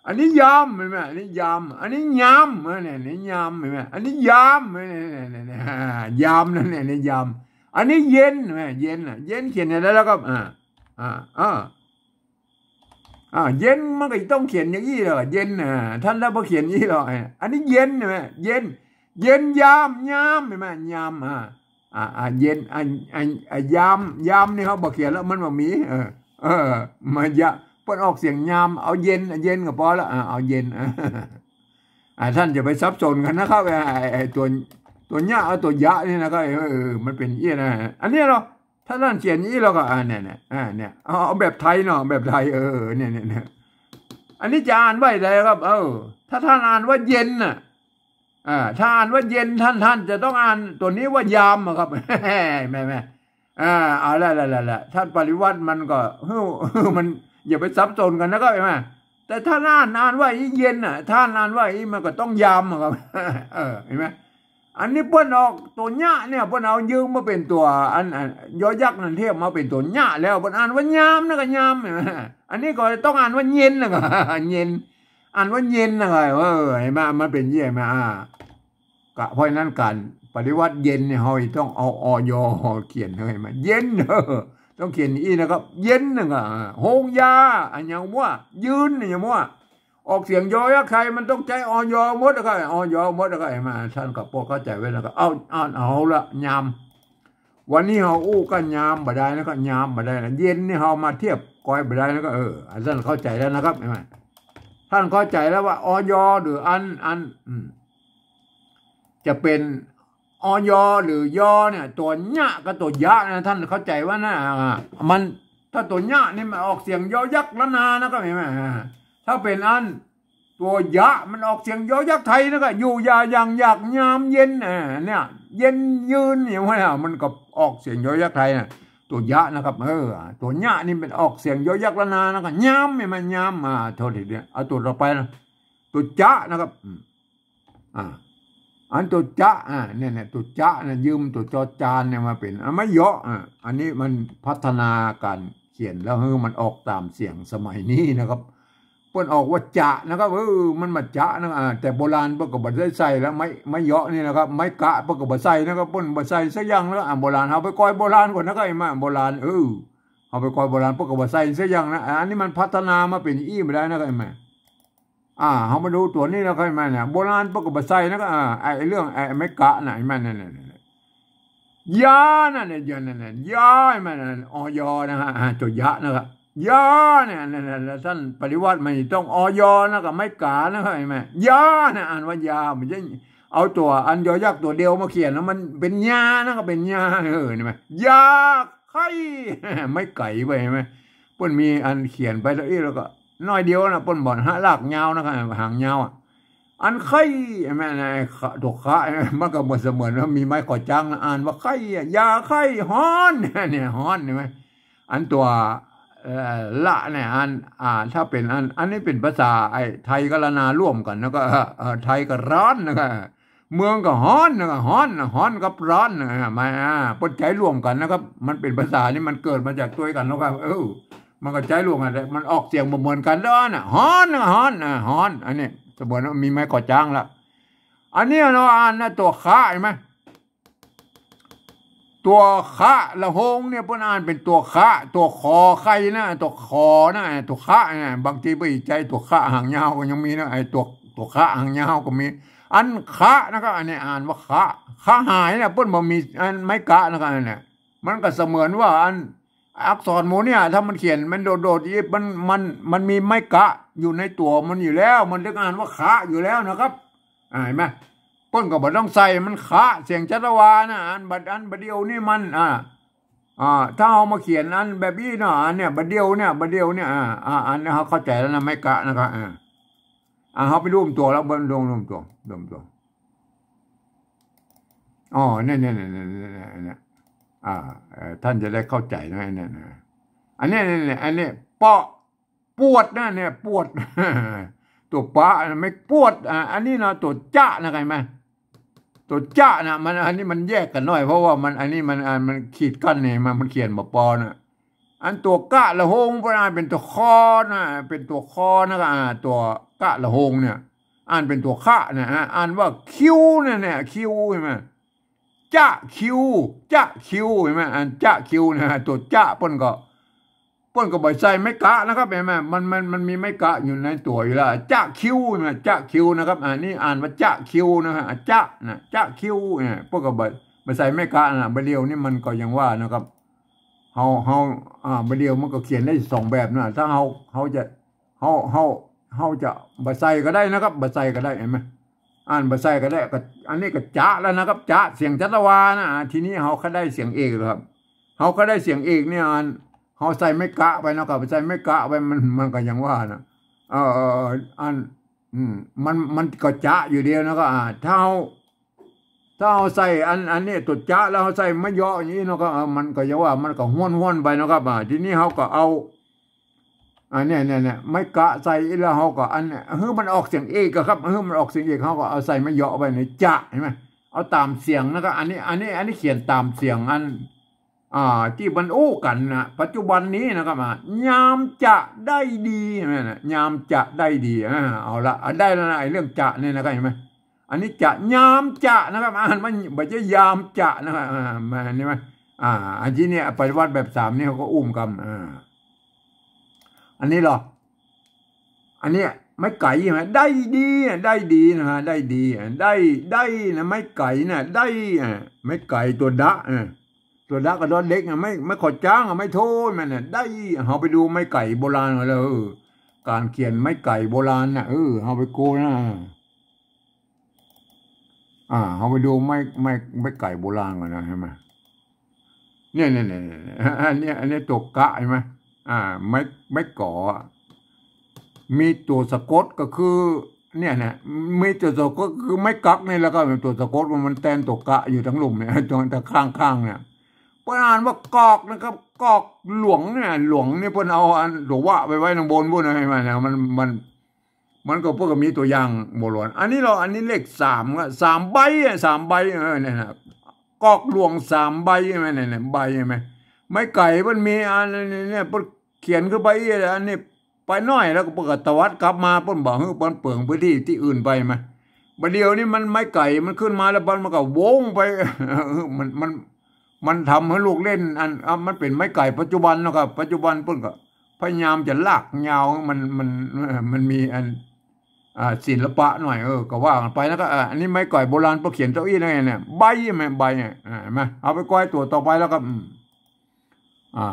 อันนี้ยาม หันก่อ อันนี้ยาม อันนี้ยาม เออ เนี่ย อันนี้ยาม หันก่อ อันนี้ยาม เนี่ย เนี่ย เนี่ย เนี่ย อ่า ยามนั่นแหละ อันนี้ยาม อันนี้เย็น หันก่อ เย็นน่ะ เย็นเขียนอย่างไรแล้วก็ อ่า อ่า อ่า อ่า เย็นมันก็ต้องเขียนอย่างอี้แหละ เย็น อ่า ต้านละบ่เขียนอี้หรอก อ่า อันนี้เย็น หันก่อ เย็น เย็นยาม ยาม หันก่อ ยาม อ่า อ่า อ่า เย็น อ่า อ่า อ่า ยาม ยามนี่เฮาบ่เขียนแล้ว มันบ่มี เออ เออ มายะ เปิ้นออกเสียงยาม เอาเย็น เย็นก็ปอละ อ่า เอาเย็น อ่า ต้านจะไปสับสนกั๋นนะครับ ไอ้ ไอ้ ไอ้ตั๋ว ตั๋วยะ เอาตั๋วยะนี่นะครับ เออ เออ มันเป๋นอี้นะ อันนี้เหรอ ถ้าต้านเขียนอี้แล้วก็ อ่า เนี่ย เนี่ย อ่า เนี่ย เอา เอาแบบไทยเนาะ แบบไทย เออ เนี่ย เนี่ย เนี่ย อันนี้จะอ่านว่าอะไรครับ เออ ถ้าต้านอ่านว่าเย็นน่ะ อ่า ถ้าอ่านว่าเย็น ต้าน ต้านจะต้องอ่านตั๋วนี้ว่ายามอะครับ แม่ แม่ อ่า เอาละ ละ ละ ละ ต้านปริวัติมันก็ หื้อ หื้อ มัน อย่าไปสับสนกั๋นนะครับ หันก่อ แต่ถ้าต้านอ่านว่าอี้เย็นน่ะ ต้านอ่านว่าอี้มันก็ต้องยามอะครับ เออ หันก่อ อันนี้เปิ้นออกตั๋วยะเนี่ย เปิ้นเอายืมมาเป๋นตั๋ว อัน อัน ยอยักษ์นั่นเทียบมาเป๋นตั๋วยะแล้ว เปิ้นอ่านว่ายามนะก็ยาม หันก่อ อันนี้ก็ต้องอ่านว่าเย็นนะก็ เย็น อ่านว่าเย็นนะก็ เออ หันก่อ มันเป๋นอี้ หันก่อ อ่า ก็เพราะฉะนั้นก๋านปริวัติเย็นเนี่ย เฮาต้องเอา อย เขียน หันก่อ เย็น เออ ต้องเขียนอี้นะครับ เย็นนะก็ อ่า โฮงยา อะหยังว่า ยืน อะหยังว่า ออกเสียงยอยักษ์ไทยมันต้องใจ๊ อย หมดแล้วก็ อย หมดแล้วก็ หันก่อ ต้านก็ปอเข้าใจ๋ไว้แล้วก็ เอา เอา เอาละ ยาม วันนี้เฮาอู้กั๋นยามบ่ได้นะก็ ยามบ่ได้นะ เย็นนี่เฮามาเทียบก้อยบ่ได้นะก็ เออ อันต้านเข้าใจ๋แล้วนะครับ หันก่อ ต้านเข้าใจ๋แล้วว่า อย หรืออัน อัน อืม จะเป๋น อย หรือ ยอ เนี่ย ตั๋วยะกับตั๋วยะนะ ต้านเข้าใจ๋ว่านะ อ่า มัน ถ้าตั๋วยะนี่มันออกเสียงยอยักษ์ล้านนานะครับ หันก่อ อ่า ถ้าเป๋นอัน ตั๋วยะมันออกเสียงยอยักษ์ไทยนะก็ อยู่ อย่า อย่าง อยาก ยาม เย็น อ่า เนี่ย เย็น ยืน อย่างเงี้ย มันก็ออกเสียงยอยักษ์ไทยนะ ตั๋วยะนะครับ เออ ตั๋วยะนี่มันออกเสียงยอยักษ์ล้านนานะก็ ยาม เนี่ย มันยาม อ่า โทษทีเดียว เอาตั๋วต่อไปนะ ตั๋วจะนะครับ อืม อ่า อันตั๋วจะ อ่า เนี่ย เนี่ย ตั๋วจะนะ ยืมตั๋วจอจานเนี่ยมาเป๋น อ่า ไม้เยาะ อ่า อันนี้มันพัฒนาก๋านเขียนแล้ว หื้อ มันออกต๋ามเสียงสมัยนี้นะครับ เปิ้นออกว่าจะนะครับ เออ มันมาจะนะ อ่า แต่โบราณเปิ้นก็บ่ได้ใส่แล้ว ไม้ ไม้เยาะนี่นะครับ ไม้กะเปิ้นก็บ่ใส่นะครับ เปิ้นบ่ใส่สักอย่างแล้ว อ่า โบราณ เฮาไปก้อยโบราณก่อนนะก็ หันก่อ โบราณ เออ เฮาไปก้อยโบราณ เปิ้นก็บ่ใส่สักอย่างนะ อ่า อันนี้มันพัฒนามาเป๋นอี้บ่ได้นะก็ หันก่อ อ่า เฮามาดูตั๋วนี้แล้วค่อยมาเนี่ย โบราณเปิ้นก็บ่ใส่นะก็ อ่า ไอ้เรื่อง ไอ้ไม้กะน่ะ หันก่อ นั่น นั่น นั่น ยา นั่นน่ะ ยา นั่นน่ะ ยา หันก่อ นั่น อย นะฮะ อ่า ตั๋วยะนะครับ ยา เนี่ย นั่นน่ะ แล้วต้านปริวัติมันต้อง อย นะก็ ไม้กะนะครับ หันก่อ ยา นะ อ่านว่ายา บ่ใจ้เอาตั๋วอันยอยักษ์ตั๋วเดียวมาเขียนนะ มันเป๋นยานะก็ เป๋นยา เออ หันก่อ ยาไข้ ไม้ไก๋ไป หันก่อ เปิ้นมีอันเขียนไปแล้ว เอ๊ะ แล้วก็ น้อยเดียวนะ เปิ้นบ่อนฮะ รากยาวนะครับ หางยาวอะ อันไข้ หันก่อ ไอ้ขะ ตั๋วขะ มันก็เหมือนเสมือนว่ามีไม้ขอจ๊างนะ อ่านว่าไข้อะ ยาไข้ฮ้อน เนี่ย ฮ้อน หันก่อ อันตั๋ว เอ่อ ละเนี่ย อัน อ่า ถ้าเป๋นอัน อันนี้เป๋นภาษาไอ้ไทยกับล้านนาร่วมกั๋น แล้วก็ เอ่อ เอ่อ ไทยก็ฮ้อนนะครับ เมืองก็ฮ้อนนะครับ ฮ้อนนะ ฮ้อนกับฮ้อนนะ อ่า มา อ่า เปิ้นใจ๊ร่วมกั๋นนะครับ มันเป๋นภาษานี่มันเกิดมาจากตวยกั๋นนะครับ เออ มันก็ใจ๊ร่วมกั๋น แต่มันออกเสียงบ่เหมือนกั๋นเด้อน่ะ ฮ้อนนะ ฮ้อนนะ ฮ้อน อันนี้เสมือนว่ามีไม้ขอจ๊างละ อันนี้เฮาอ่านนะ ตั๋วขะ หันก่อ ตั๋วขะ ละโฮงเนี่ยเปิ้นอ่านเป๋นตั๋วขะ ตั๋วขอไข่นะ ตั๋วขอนะ ตั๋วขะนะ บางทีบ่ใจ้ตั๋วขะหางยาวก็ยังมีนะ ไอ้ตั๋ว ตั๋วขะหางยาวก็มี อันขะนะครับ อันนี้อ่านว่าขะ ขะหายนะ เปิ้นบ่มีอันไม้กะนะครับ อันเนี่ย มันก็เสมือนว่าอันอักษรหมู่เนี่ย ถ้ามันเขียนมันโดดๆ อีก มัน มัน มันมีไม้กะอยู่ในตั๋วมันอยู่แล้ว มันถึงอ่านว่าขะอยู่แล้วนะครับ อ่า หันก่อ เปิ้นก็บ่ต้องใส่มันขะ เสียงชัชวาลนะ อันบัด อันบัดเดี่ยวนี่มัน อ่า อ่า ถ้าเฮามาเขียนอันแบบอี้เนาะ อันเนี่ย บัดเดี่ยวเนี่ย บัดเดี่ยวเนี่ย อ่า อ่า อันนี้เฮาเข้าใจ๋แล้วนะ ไม้กะนะครับ อ่า อ่า เฮาไปร่วมตั๋วแล้ว เบิ่งร่วมตั๋ว ร่วมตั๋ว อ๋อ เนี่ย เนี่ย เนี่ย อ่า เอ่อ ต้านจะได้เข้าใจ๋นะ เนี่ย เนี่ย อันเนี้ย เนี่ย เนี่ย อันเนี้ย เปาะ ปวดนะเนี่ย ปวด ตั๋วปะนะ ไม่ปวด อ่า อันนี้นะ ตั๋วจะนะ เห็นไหม ตั๋วจะนะ มัน อันนี้มันแยกกั๋นหน่อย เพราะว่ามัน อันนี้มัน อ่า มันขีดกั้นเนี่ย มัน มันเขียนบ่ปอนะ อันตั๋วกะละหง เปิ้นอ่านเป๋นตั๋วคอนะ เป๋นตั๋วคอนะ อ่า ตั๋วกะละหงเนี่ย อ่านเป๋นตั๋วคะนะฮะ อ่านว่าคิ้วเนี่ย เนี่ย คิ้ว เห็นไหม จะคิ้ว จะคิ้ว เห็นไหม อันจะคิ้วนะฮะ ตั๋วจะเปิ้นก็ เปิ้นก็บ่ใส่ไม้กะนะครับ เห็นไหม มัน มัน มันมีไม้กะอยู่ในตั๋วอยู่แล้ว จะคิ้ว เห็นไหม จะคิ้วนะครับ อันนี้อ่านว่าจะคิ้วนะฮะ จะนะ จะคิ้วเนี่ย เปิ้นก็บ่ บ่ใส่ไม้กะนะ บ่าเดี่ยวนี้มันก็ยังว่านะครับ เฮา เฮา อ่า บ่าเดี่ยวมันก็เขียนได้สองแบบนะ ถ้าเฮา เฮาจะ เฮา เฮา เฮาจะบ่ใส่ก็ได้นะครับ บ่ใส่ก็ได้ เห็นไหม อ่านบ่ใส่ก็ได้ ก็ อันนี้ก็จะแล้วนะครับ จะ เสียงจัตวานะ อ่า ทีนี้เฮาก็ได้เสียงเอกแล้วครับ เฮาก็ได้เสียงเอกเนี่ย อัน เฮาใส่ไม้กะไปเนาะครับ ใส่ไม้กะไป มัน มันก็ยังว่านะ เอ่อ อัน อืม มัน มันก็จะอยู่เดียวนะ ก็ อ่า ถ้าเฮา ถ้าเฮาใส่อัน อันนี้ตั๋วจะ แล้วเฮาใส่ไม้เยาะอย่างนี้เนาะครับ เอ่อ มันก็ยังว่า มันก็ห้วนๆ ไปเนาะครับ อ่า ทีนี้เฮาก็เอา อันเนี้ย เนี่ย เนี่ย ไม้กะใส่แล้วเฮาก็อันเนี้ย หื้อมันออกเสียงเอกอะครับ หื้อมันออกเสียงเอก เฮาก็เอาใส่ไม้เยาะไปในจะ เห็นไหม เอาต๋ามเสียงนะครับ อันนี้ อันนี้ อันนี้เขียนต๋ามเสียงอัน อ่า ตี้มันอู้กั๋นนะ ปัจจุบันนี้นะครับ อ่า ยามจะได้ดี เห็นไหมนะ ยามจะได้ดี อ่า เอาละ อ่า ได้แล้วนะ ไอ้เรื่องจะเนี่ยนะครับ เห็นไหม อันนี้จะ ยามจะนะครับ อ่านมันบ่ใจ้ยามจะนะครับ อ่า มา เห็นไหม อ่า อันตี้เนี่ยปฏิบัติแบบสามนี่เขาก็อู้กั๋น อ่า อันนี้เหรอ อันเนี้ยไม้ไก๋ใช่ไหม ได้ดีอะ ได้ดีนะฮะ ได้ดีอะ ได้ ได้นะ ไม้ไก๋น่ะ ได้อะ ไม้ไก๋ตั๋วดะอะ ตั๋วดะกับดอเด็กอะ ไม้ ไม้ขอจ๊างอะ ไม้โทมันน่ะ ได้ เฮาไปดูไม้ไก๋โบราณกันเลย เออ ก๋านเขียนไม้ไก๋โบราณน่ะ เออ เฮาไปกู้นะ อ่า เฮาไปดูไม้ ไม้ ไม้ไก๋โบราณก่อนนะ เห็นไหม เนี่ย เนี่ย เนี่ย เนี่ย อันเนี้ย อันเนี้ยตั๋วกะ เห็นไหม อ่า ไม้ ไม้ก๋ออะ มีตั๋วสะกดก็คือ เนี่ย เนี่ย มีตั๋วสะกดคือไม้กั๊กนี่ แล้วก็ตั๋วสะกดมัน มันแตนตั๋วกะอยู่ตังลุ่มเนี่ย ตรง ตางข้างๆ เนี่ย เปิ้นอ่านว่ากอกนะครับ กอกหลวงเนี่ย หลวงเนี่ยเปิ้นเอาอันตั๋ววะไปไว้ตังบนปู้นนะ เห็นไหมนะ มัน มัน มันก็เปิ้นก็มีตั๋วอย่างโบราณ อันนี้เหรอ อันนี้เลขสามอะ สามใบอะ สามใบ เออ เนี่ยนะ กอกหลวงสามใบ เห็นไหม เนี่ย เนี่ย ใบ เห็นไหม ไม้ไก๋เปิ้นมีอันนี้เนี่ย เปิ้นเขียนขึ้นไปอีก อันนี้ไปหน้อย แล้วก็เปิ้นก็ตวัดกลับมา เปิ้นบ่หื้อ เปิ้นเปลืองพื้นตี้ตี้อื่นไปมา บ่าเดี่ยวนี้มันไม้ไก๋มันขึ้นมาแล้ว มัน มันก็วงไป มัน มัน มันทำหื้อลูกเล่นอัน อ่ะ มันเป๋นไม้ไก๋ปัจจุบันเนาะครับ ปัจจุบันเปิ้นก็พยายามจะลากยาว มัน มัน เอ่อ มันมีอัน อ่า ศิลปะหน่อย เออ ก็ว่ากั๋นไปนะ ก็ อ่า อันนี้ไม้ไก๋โบราณ เปิ้นเขียนเต้าอี้นะเนี่ย ใบ เห็นไหม ใบเนี่ย อ่า เห็นไหม เอาไปก้อยตั๋วต่อไปแล้วก็ อืม อ่า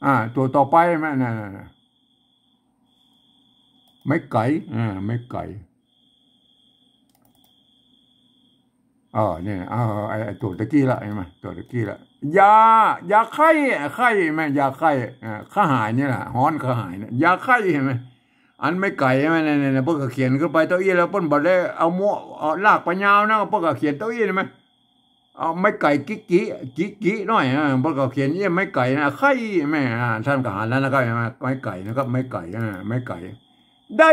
อ่า ตั๋วต่อไป เห็นไหม นั่น นั่น นั่น ไม้ไก๋ อ่า ไม้ไก๋ เออ เนี่ย เออ ไอ้ ไอ้ตั๋วตะกี้ละ เห็นไหม ตั๋วตะกี้ละ ยา ยาไข้อะ ไข้ เห็นไหม ยาไข้ อ่า ข้าหายเนี่ยแหละ ฮ้อนข้าหายเนี่ย ยาไข้ เห็นไหม อันไม้ไก๋ เห็นไหม เนี่ย เนี่ย เนี่ย เปิ้นก็เขียนขึ้นไปเต้าอี้ แล้วเปิ้นบ่ได้เอามั่ว เอาลากไปยาวนะ เปิ้นก็เขียนเต้าอี้ เห็นไหม เอาไม้ไก๋กิกิ กิกิหน่อย อ่า เปิ้นก็เขียนอี้ ไม้ไก๋นะ ไข้ แม่ อ่า ต้านก็หันแล้วนะครับ เห็นไหม ไม้ไก๋นะครับ ไม้ไก๋ อ่า ไม้ไก๋ ได้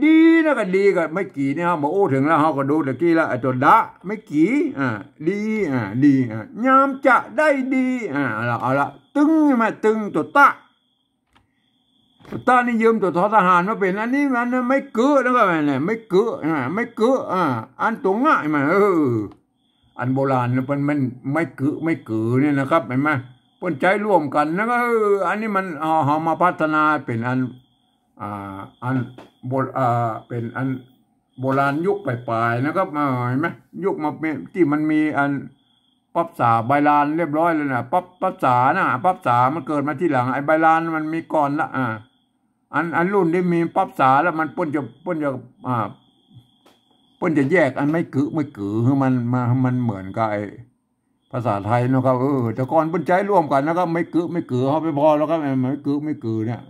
ดีนะ ก็ดีกับไม้กี่เนี่ย เฮาบ่อู้เถิงแล้ว เฮาก็ดูตะกี้แล้ว ไอ้ตั๋วดะ ไม้กี่ อ่า ดี อ่า ดี อ่า ยามจะได้ดี อ่า เอาละ เอาละ ตึง ใช่ไหม ตึง ตั๋วตะ ตั๋วตะนี่ยืมตั๋วทอทหารมาเป๋น อันนี้มันไม้กึ๊ะ แล้วก็เนี่ย ไม้กึ๊ะ อ่า ไม้กึ๊ะ อ่า อันตั๋วง่ายมา เออ อันโบราณนะ มัน มันไม้กึ๊ะ ไม้กึ๊ะเนี่ยนะครับ เห็นไหม เปิ้นใจ๊ร่วมกั๋นนะ ก็ เออ อันนี้มัน เอา เอามาพัฒนาเป๋นอัน อ่า อันโบ อ่า เป๋นอันโบราณยุคปลายๆ นะครับ อ่า เห็นไหม ยุคมาเป๋น ตี้มันมีอันปรั๊บสาใบลานเรียบร้อยแล้วนะ ปรั๊บ ปรั๊บสานะ ปรั๊บสามันเกิดมาทีหลัง ไอ้ใบลานมันมีก่อนละ อ่า อัน อันรุ่นตี้มีปรั๊บสาแล้วมัน เปิ้นจะ เปิ้นจะ อ่า เปิ้นจะแยกอันไม้กึ๊ะ ไม้กึ๊ะ หื้อมัน มา มันเหมือนกับไอ้ ภาษาไทยเนาะครับ เออ แต่ก่อนเปิ้นใจ๊ร่วมกั๋นนะครับ ไม้กึ๊ะ ไม้กึ๊ะ เฮาไปผ่อแล้วครับ ไม้กึ๊ะ ไม้กึ๊ะ เนี่ย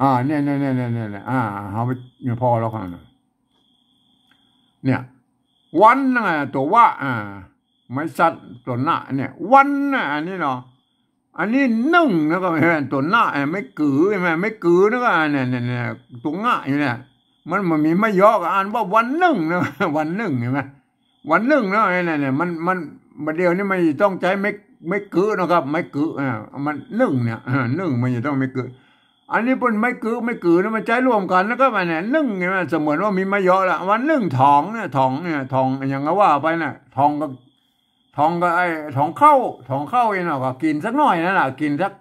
อ่า เนี่ย เนี่ย อ่า เฮาไป เนี่ย ผ่อแล้วครับ เนี่ย วันนะ ตั๋ววะ อ่า ไม้สัตว์ ตั๋วนะ เนี่ย วันนะ อันนี้เนาะ อันนี้นึ่งนะก็เห็นไหม ตั๋วนะ เห็นไหม ไม้กือ เห็นไหม ไม้กือนะก็ อันเนี่ย เนี่ย เนี่ย ตั๋วงะอยู่เนี่ย มัน มันมีไม้เยาะก็อ่านว่าวันนึ่งนะ วันนึ่ง เห็นไหม วันนึ่งนะ เนี่ย เนี่ย เนี่ย มัน มัน บ่าเดี่ยวนี้มันจะต้องใจ๊ไม้ ไม้กือนะครับ ไม้กือ อ่า มันนึ่งเนี่ย อ่า นึ่ง มันจะต้องไม้กือ อันนี้เปิ้นไม้กือ ไม้กือนะ มันใจ๊ร่วมกั๋นนะครับ อันเนี่ย นึ่ง เห็นไหม เสมือนว่ามีไม้เยาะละ วันนึ่งถองเนี่ย ถองเนี่ย ถอง อย่างก็ว่าไปน่ะ ถองก็ ถองก็ไอ้ถองข้าว ถองข้าวอี้เนาะ ก็กิ๋นสักหน้อยนั่นน่ะ กิ๋นสัก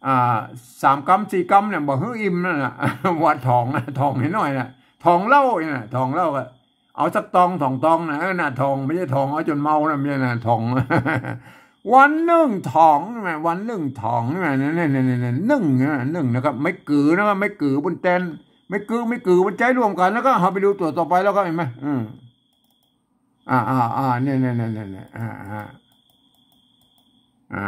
อ่า สามกำสี่กำเนี่ย บ่หื้ออิ่มนั่นน่ะ ว่าถองนะ ถองน้อยๆน่ะ ถองเหล้าอี้น่ะ ถองเหล้าก็ เอาสักตองสองตองนะ เออ น่ะ ถอง บ่ใจ้ถองเอาจ๋นเมานะ บ่ใจ้น่ะ ถอง วันนึ่งถอง นี่แหม วันนึ่งถอง นี่แหม เนี่ย เนี่ย เนี่ย เนี่ย นึ่ง เนี่ย นึ่งนะครับ ไม้กือนะครับ ไม้กือ เปิ้นแตน ไม้กือ ไม้กือ เปิ้นใจ๊ร่วมกั๋น แล้วก็เฮาไปดูตั๋วต่อไปแล้วก็ หันก่อ อืม อ่า อ่า อ่า เนี่ย เนี่ย เนี่ย เนี่ย เนี่ย อ่า อ่า อ่า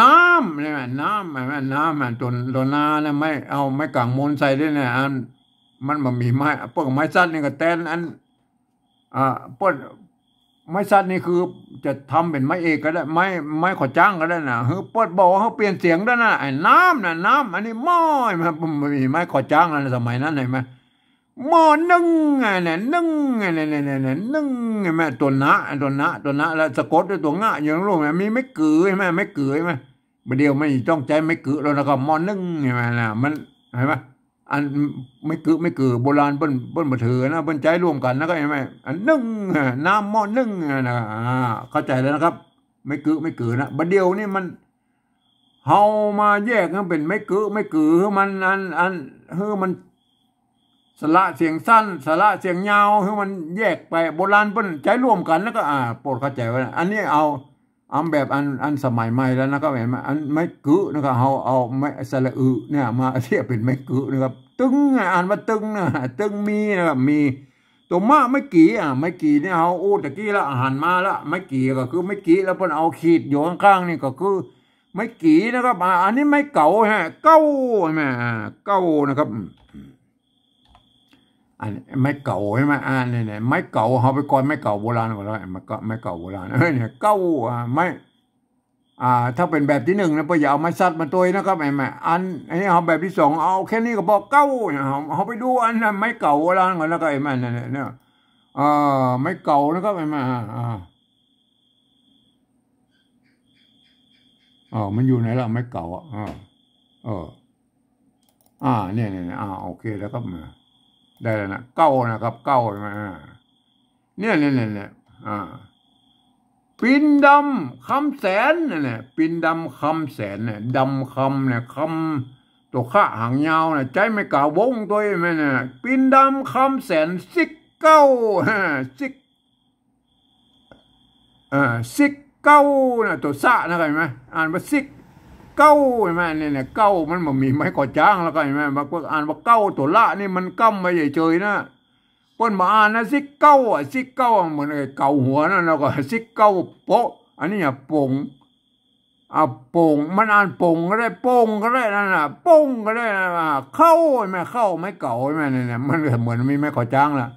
น้ำ เนี่ย น้ำ เห็นไหม น้ำ อ่ะ ตั๋ว ตั๋วนาเนี่ย ไม้ เอาไม้ก๋างมนใส่ด้วยเนี่ย อัน มันบ่มีไม้ เปิ้นไม้สัตว์นี่ก็แตน อัน อ่า เปิ้น ไม้สัตว์นี่คือจะทำเป๋นไม้เอกก็ได้ ไม้ ไม้ขอจ้างก็ได้น่ะ หื้อเปิ้นบอกว่าหื้อเปลี่ยนเสียงได้น่ะ ไอ้น้ำน่ะ น้ำ อันนี้หม้อ มันบ่มีไม้ขอจ้างแล้วนะ สมัยนั้น หันก่อ หม้อนึ่ง อ่ะเนี่ย นึ่ง อ่ะเนี่ย เนี่ย เนี่ย เนี่ย นึ่ง หันก่อ ตั๋วนะ ตั๋วนะ ตั๋วนะ แล้วสะกดด้วยตั๋วงะ อยู่ตรงลูกเนี่ย มีไม้กือ หันก่อ ไม้กือ หันก่อ บ่าเดี่ยวมันต้องใจ๊ไม้กือแล้วนะครับ หม้อนึ่ง หันก่อ น่ะ มัน หันก่อ อัน ไม้กือ ไม้กือ โบราณเปิ้น เปิ้นบ่ถือนะ เปิ้นใจ๊ร่วมกั๋นนะ ก็หันก่อ อันนึ่ง อ่ะ น้ำหม้อนึ่ง อ่ะนะ อ่า เข้าใจ๋แล้วนะครับ ไม้กือ ไม้กือนะ บ่าเดี่ยวนี้มัน เฮามาแยกหื้อเป๋นไม้กือ ไม้กือ หื้อมันอัน อัน หื้อมันสระเสียงสั้น สระเสียงยาว หื้อมันแยกไป โบราณเปิ้นใจ๊ร่วมกั๋น แล้วก็ อ่า โปรดเข้าใจ๋ไว้นะ อันนี้เอา เอาแบบอัน อันสมัยใหม่แล้วนะครับ หันก่อ อันไม้กือนะครับ เฮาเอาไม้สระอึเนี่ยมาเทียบเป๋นไม้กือนะครับ ตึง อ่ะ อ่านว่าตึงนะ ตึงมีนะครับ มี ตั๋วมะ ไม้กี่อ่ะ ไม้กี่เนี่ย เฮาอู้ตะกี้ละ หันมาละ ไม้กี่ก็คือไม้กี่ แล้วเปิ้นเอาขีดอยู่ข้างๆ นี่ก็คือ ไม้กี่นะครับ อ่า อันนี้ไม้เก๋าฮะ เก๊า หันก่อ อ่า เก๊านะครับ อืม อันไม้เก๋าหันก่อ อ่า เนี่ย เนี่ย ไม้เก๋า เฮาไปก่อนไม้เก๋าโบราณก่อนแล้ว ไม้เก๋า ไม้เก๋าโบราณ เอ้ย เนี่ย เก๊า อ่า ไม้ อ่า ถ้าเป๋นแบบตี้นึ่งนะ เปิ้นจะเอาไม้สัตว์มาตวยนะครับ หันก่อ อัน อันนี้เฮาแบบตี้สอง เอาแค่นี้ก็พอ เก๊า เนี่ย เฮา เฮาไปดูอันนั้น ไม้เก๋าโบราณก่อน แล้วก็ หันก่อ เนี่ย เนี่ย เนี่ย เอ่อ ไม้เก๋านะครับ หันก่อ อ่า อ่า อ๋อ มันอยู่ไหนล่ะ ไม้เก๋าอ่ะ อ่า เออ อ่า เนี่ย เนี่ย เนี่ย อ่า โอเคแล้วครับ มา ได้แล้วนะ เก๊านะครับ เก๊า หันก่อ อ่า เนี่ย เนี่ย เนี่ย เนี่ย อ่า ปิ่นดำคำแสน เนี่ย เนี่ย ปิ่นดำคำแสน เนี่ย ดำคำ เนี่ย คำ ตั๋วคะหางยาว เนี่ย ใจ๊ไม้ก๋าวงตวย หันก่อ เนี่ย ปิ่นดำคำแสน ซิกเก๊า ซิก อ่า ซิกเก๊านะ ตั๋วสะนะ หันก่อ หันก่อ อ่านว่าซิกเก๊า หันก่อ เนี่ย เนี่ย เก๊า มันบ่มีไม้ขอจ้างแล้วก็ หันก่อ บางคนอ่านว่าเก๊า ตั๋วละนี่มันก้ำไว้เฉยๆ นะ เปิ้นบ่อ่านนะ ซิกเก๊าอ่ะ ซิกเก๊าอ่ะ เหมือนไอ้เก๋าหัวนั่น แล้วก็ซิกเก๊าโป๊ะ อันนี้อ่ะ ป๋ง อ่ะ ป๋ง มันอ่านป๋งก็ได้ ป๋งก็ได้ นั่นน่ะ ป๋งก็ได้นะ อ่า เข้า หันก่อ เข้า ไม้เก๋า หันก่อ เนี่ย เนี่ย มันก็เหมือนมีไม้ขอจ้างละ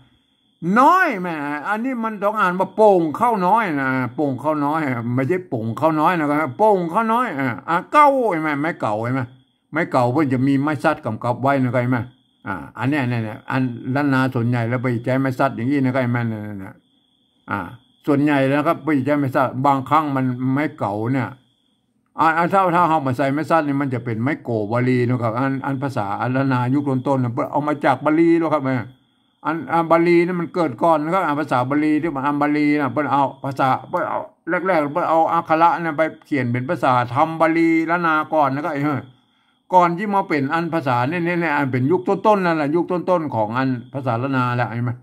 น้อย หันก่อ อันนี้มันต้องอ่านว่าโป่งเข้าน้อยนะ โป่งเข้าน้อย บ่ใจ้ป๋งเข้าน้อยนะ ก็โป่งเข้าน้อย อ่า อ่า เก๊า หันก่อ ไม้เก๋า หันก่อ ไม้เก๋าเปิ้นจะมีไม้สัตว์ก๋ำกับไว้นะ หันก่อ อ่า อันเนี้ย เนี่ย เนี่ย อันล้านนาส่วนใหญ่แล้วไปใจ๊ไม้สัตว์อย่างอี้นะ หันก่อ เนี่ย เนี่ย อ่า ส่วนใหญ่แล้วครับ ไปใจ๊ไม้สัตว์ บางครั้งมันไม้เก๋าเนี่ย อ่า อ่า ถ้า ถ้าเฮาบ่ใส่ไม้สัตว์นี่มันจะเป๋นไม้โก๋บาลีนะครับ อัน อันภาษาอันล้านนายุคต้นๆ นะ เปิ้นเอามาจากบาลีแล้วครับ อ่า อัน อ่า บาลีนี่มันเกิดก่อนนะครับ อ่า ภาษาบาลีตี้มันอันบาลีนะ เปิ้นเอาภาษา เปิ้นเอาแรกๆ เปิ้นเอาอักขระเนี่ยไปเขียนเป๋นภาษาธรรมบาลีล้านนาก่อนนะครับ เออ ก่อนตี้มาเป๋นอันภาษาเนี่ย เนี่ย เนี่ย อันเป๋นยุคต้นๆ นั่นแหละ ยุคต้นๆ ของอันภาษาล้านนาแหละ หันก่อ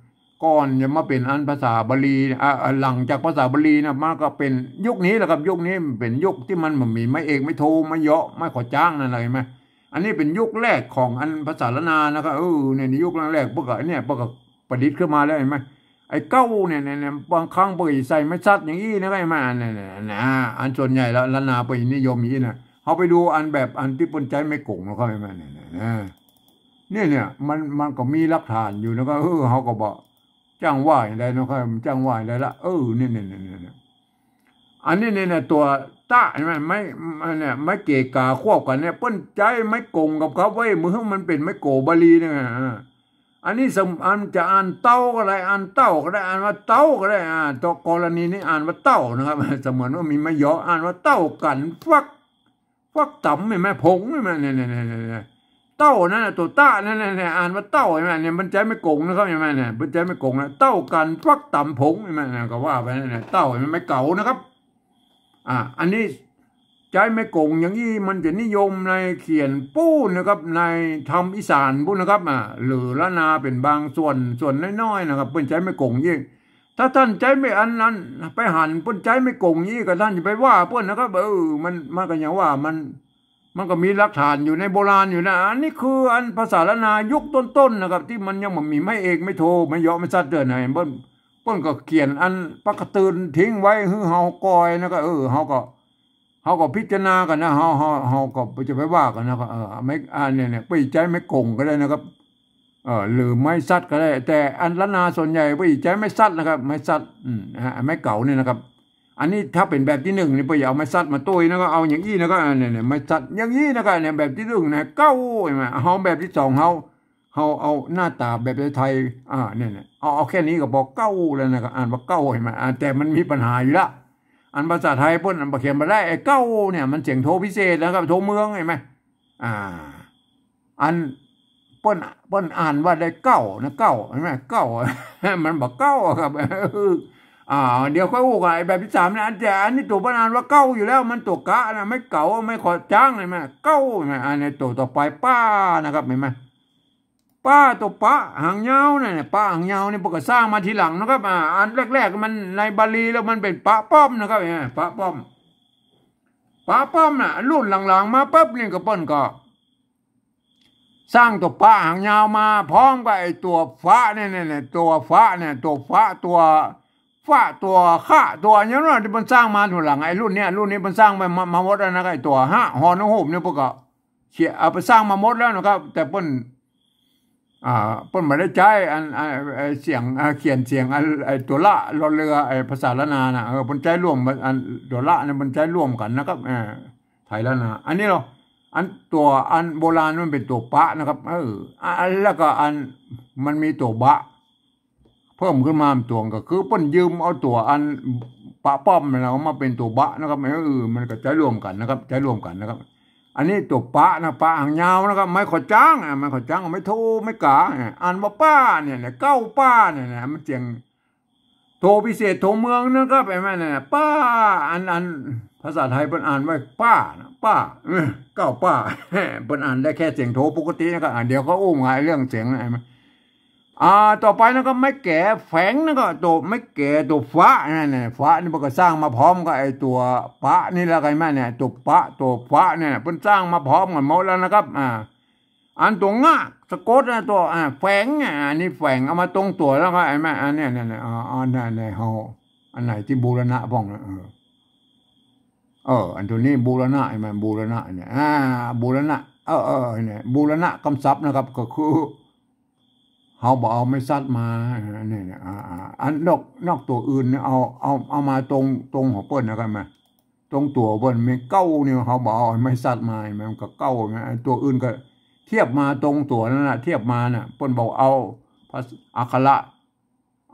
ก่อนจะมาเป๋นอันภาษาบาลี อ่า อ่า หลังจากภาษาบาลีนะ มันก็เป๋นยุคนี้แหละครับ ยุคนี้เป๋นยุคตี้มันบ่มีไม้เอก ไม้โท ไม้เยาะ ไม้ขอจ้างนั่นแหละ หันก่อ อันนี้เป๋นยุคแรกของอันภาษาล้านนานะครับ เออ เนี่ย ในยุคแรกๆ เปิ้นก็ เนี่ย เปิ้นก็ประดิษฐ์ขึ้นมาแล้ว หันก่อ ไอ้เก๊าเนี่ย เนี่ย เนี่ย บางครั้งเปิ้นก็ใส่ไม้สัตว์อย่างอี้นะครับ หันก่อ เนี่ย เนี่ย เนี่ย อันส่วนใหญ่แล้วล้านนาเปิ้นนิยมอย่างอี้นะ เฮาไปดูอันแบบอันตี้เปิ้นใจ๊ไม้ก๋งแล้วก็ หันก่อ เนี่ย เนี่ย เนี่ย เนี่ย เนี่ย มัน มันก็มีหลักฐานอยู่นะ ก็ เออ เฮาก็บ่ จ้างว่าอย่างใดเนาะครับ จ้างว่าอย่างใดละ เออ เนี่ย เนี่ย เนี่ย เนี่ย เนี่ย อันนี้เนี่ย เนี่ย ตั๋วตะ หันก่อ ไม้ อันเนี่ย ไม้เก๋ก๋าควบกั๋นเนี่ย เปิ้นใจ๊ไม้ก๋งกับเขาไว้ บ่หื้อมันเป๋นไม้โก๋บาลีเนี่ย อ่า อันนี้สม อันจะอ่านเต้าก็ได้ อ่านเต้าก็ได้ อ่านว่าเต้าก็ได้ อ่า ตั๋วกรณีนี้อ่านว่าเต้านะครับ เสมือนว่ามีไม้ยอ อ่านว่าเต้ากั๋นฟัก ฟักต๋ำ หันก่อ ผง หันก่อ เนี่ย เนี่ย เนี่ย เนี่ย เต้านั่นน่ะ ตั๋วตะนั่นน่ะ เนี่ย อ่านว่าเต้า หันก่อ เนี่ย มันใจ๊ไม้ก๋งนะครับ หันก่อ เนี่ย มันใจ๊ไม้ก๋งนะ เต้ากั๋นฟักต๋ำผง หันก่อ เนี่ย ก็ว่าไปนั่นน่ะ เต้า หันก่อ ไม้เก๋านะครับ อ่า อันนี้ใจ๊ไม้ก๋งอย่างอี้ มันจะนิยมในเขียนปู้นนะครับ ในธรรมอีสานปู้นนะครับ อ่า หรือล้านนาเป๋นบางส่วน ส่วนน้อยๆ นะครับ เปิ้นใจ๊ไม้ก๋งอี้ ถ้าต้านใจ๊ไม้อันนั้น ไปหันเปิ้นใจ๊ไม้ก๋งอี้ ก็ต้านจะไปว่าเปิ้นนะครับ เออ มัน มันก็อย่างว่า มัน มันก็มีหลักฐานอยู่ในโบราณอยู่นะ อันนี้คืออันภาษาล้านนายุคต้นๆ นะครับ ตี้มันยังบ่มีไม้เอก ไม้โท ไม้ยอ ไม้สัตว์เตื้อไหน เปิ้น เปิ้นก็เขียนอันปักกะตื่นทิ้งไว้หื้อเฮาก่อยนะ ก็ เออ เฮาก็ เฮาก็พิจารณากั๋นนะ เฮา เฮา เฮาก็จะไปว่ากั๋นนะ ก็ เออ ไม้ อ่า เนี่ย เนี่ย ไปใจ๊ไม้ก๋งก็ได้นะครับ เออ หรือไม้สัตว์ก็ได้ แต่อันล้านนาส่วนใหญ่ไปใจ๊ไม้สัตว์นะครับ ไม้สัตว์ อืม ฮะ ไม้เก๋าเนี่ยนะครับ อันนี้ถ้าเป๋นแบบตี้นึ่งนี่ ไปเอาไม้สัตว์มาตวยนะ ก็เอาอย่างอี้นะ ก็ อ่า เนี่ย เนี่ย ไม้สัตว์อย่างอี้นะ ก็ เนี่ย แบบตี้นึ่งนะ เก๊า หันก่อ เฮาแบบตี้สอง เฮา เฮาเอาหน้าต๋าแบบไทยๆ อ่า เนี่ย เนี่ย เอา เอาแค่นี้ก็ปอ เก๊า แล้วนะ ก็อ่านว่าเก๊า หันก่อ อ่า แต่มันมีปัญหาอยู่ละ อันภาษาไทยเปิ้น อันบ่เขียนบ่ได้ ไอ้เก๊าเนี่ย มันเสียงโทพิเศษนะครับ โทเมือง หันก่อ อ่า อันเปิ้น เปิ้นอ่านว่าได้เก๊านะ เก๊า หันก่อ เก๊า มันบ่เก๊าอะครับ อ่า เดี๋ยวค่อยอู้กั๋น ไอ้แบบตี้สามเนี่ย อัน แต่อันนี้ตั๋วเปิ้นอ่านว่าเก๊าอยู่แล้ว มันตั๋วกะนะ ไม้เก๋า ไม้ขอจ๊าง หันก่อ เก๊า หันก่อ อันนี้ตั๋วต่อไป ป้า นะครับ หันก่อ ป้า ตั๋วปะหางยาวเนี่ย ปะหางยาวเนี่ย เปิ้นก็สร้างมาทีหลังนะครับ อ่า อันแรกๆ มันในบาลีแล้วมันเป๋นปะป้อมนะครับ เนี่ย ปะป้อม ปะป้อมน่ะ รุ่นหลังๆ มาปั๊บนี่ก็เปิ้นก็ สร้างตั๋วปะหางยาวมาพร้อมกับไอ้ตั๋วฟะเนี่ย เนี่ย เนี่ย ตั๋วฟะเนี่ย ตั๋วฟะ ตั๋วฟะ ตั๋วคะ ตั๋วอย่างนั้นน่ะ ตี้เปิ้นสร้างมาทีหลัง ไอ้รุ่นเนี่ย รุ่นนี้เปิ้นสร้างไปมา มาหมดแล้วนะ ไอ้ตั๋วฮะ ฮอ นกฮูกเนี่ย เปิ้นก็เขียน เอาไปสร้างมาหมดแล้วนะครับ แต่เปิ้น อ่า เปิ้นบ่ได้ใจ๊อัน อ่า ไอ้เสียง อ่า เขียนเสียงอัน ไอ้ตั๋วละ รอเรือ ไอ้ภาษาล้านนาน่ะ เออ เปิ้นใจ๊ร่วมอันตั๋วละเนี่ย เปิ้นใจ๊ร่วมกั๋นนะครับ เออ ไทยล้านนา อันนี้เนาะ อันตั๋วอันโบราณมันเป๋นตั๋วปะนะครับ เออ อ่ะ แล้วก็อันมันมีตั๋วบะ เพิ่มขึ้นมาตั๋วก็คือเปิ้นยืมเอาตั๋วอันปะป้อมนั่นแหละ เอามาเป๋นตั๋วบะนะครับ เออ มันก็ใจ๊ร่วมกั๋นนะครับ ใจ๊ร่วมกั๋นนะครับ อันนี้ตั๋วปะนะ ปะหางยาวนะครับ ไม้ขอจ๊าง อ่ะ ไม้ขอจ๊าง ไม้โท ไม้กา อ่ะ อ่านว่าป้าเนี่ย เนี่ย เก๊าป้าเนี่ย เนี่ย มันเสียงโทพิเศษ โทเมืองนะครับ ไอ้แม่เนี่ย ป้า อัน อันภาษาไทยเปิ้นอ่านว่าป้านะ ป้า เออ เก๊าป้า เปิ้นอ่านได้แค่เสียงโทปกตินะครับ อ่ะ เดี๋ยวก็อู้งายเรื่องเสียงนะ ไอ้แม่ อ่า ต่อไปนะครับ ไม้แก๋แฝงนะครับ ตั๋วไม้แก๋ ตั๋วฟะนั่นน่ะ ฟะนี่เปิ้นก็สร้างมาพร้อมกับไอ้ตั๋วปะนี่แล้วไงแม่เนี่ย ตั๋วปะ ตั๋วฟะเนี่ย เปิ้นสร้างมาพร้อมกั๋นหมดแล้วนะครับ อ่า อันตั๋วงะสะกดนะ ตั๋ว อ่า แฝง อ่า อันนี้แฝง เอามาตรงตั๋วแล้วก็ไอ้แม่ อันเนี้ย เนี่ย เนี่ย อ่า อันเนี้ย เนี่ย เฮา อันไหนตี้บูรณะพ่องนะ เออ เออ อันตั๋วนี้บูรณะ ไอ้แม่ บูรณะเนี่ย อ่า บูรณะ เออ เออ เนี่ย บูรณะกำศัพท์นะครับ ก็คือ เฮาบ่เอาไม้สัตว์มา อันนี้เนี่ย อ่า อ่า อันนอก นอกตั๋วอื่นเนี่ย เอา เอา เอามาตรง ตรงของเปิ้นนะครับ มา ตรงตั๋วเปิ้น มีเก๊าเนี่ย เฮาบ่เอาไม้สัตว์มา มันก็เก๊านะ ไอ้ตั๋วอื่นก็เทียบมาตรงตั๋วนั่นน่ะ เทียบมาน่ะ เปิ้นบ่เอาภาษา อักขระ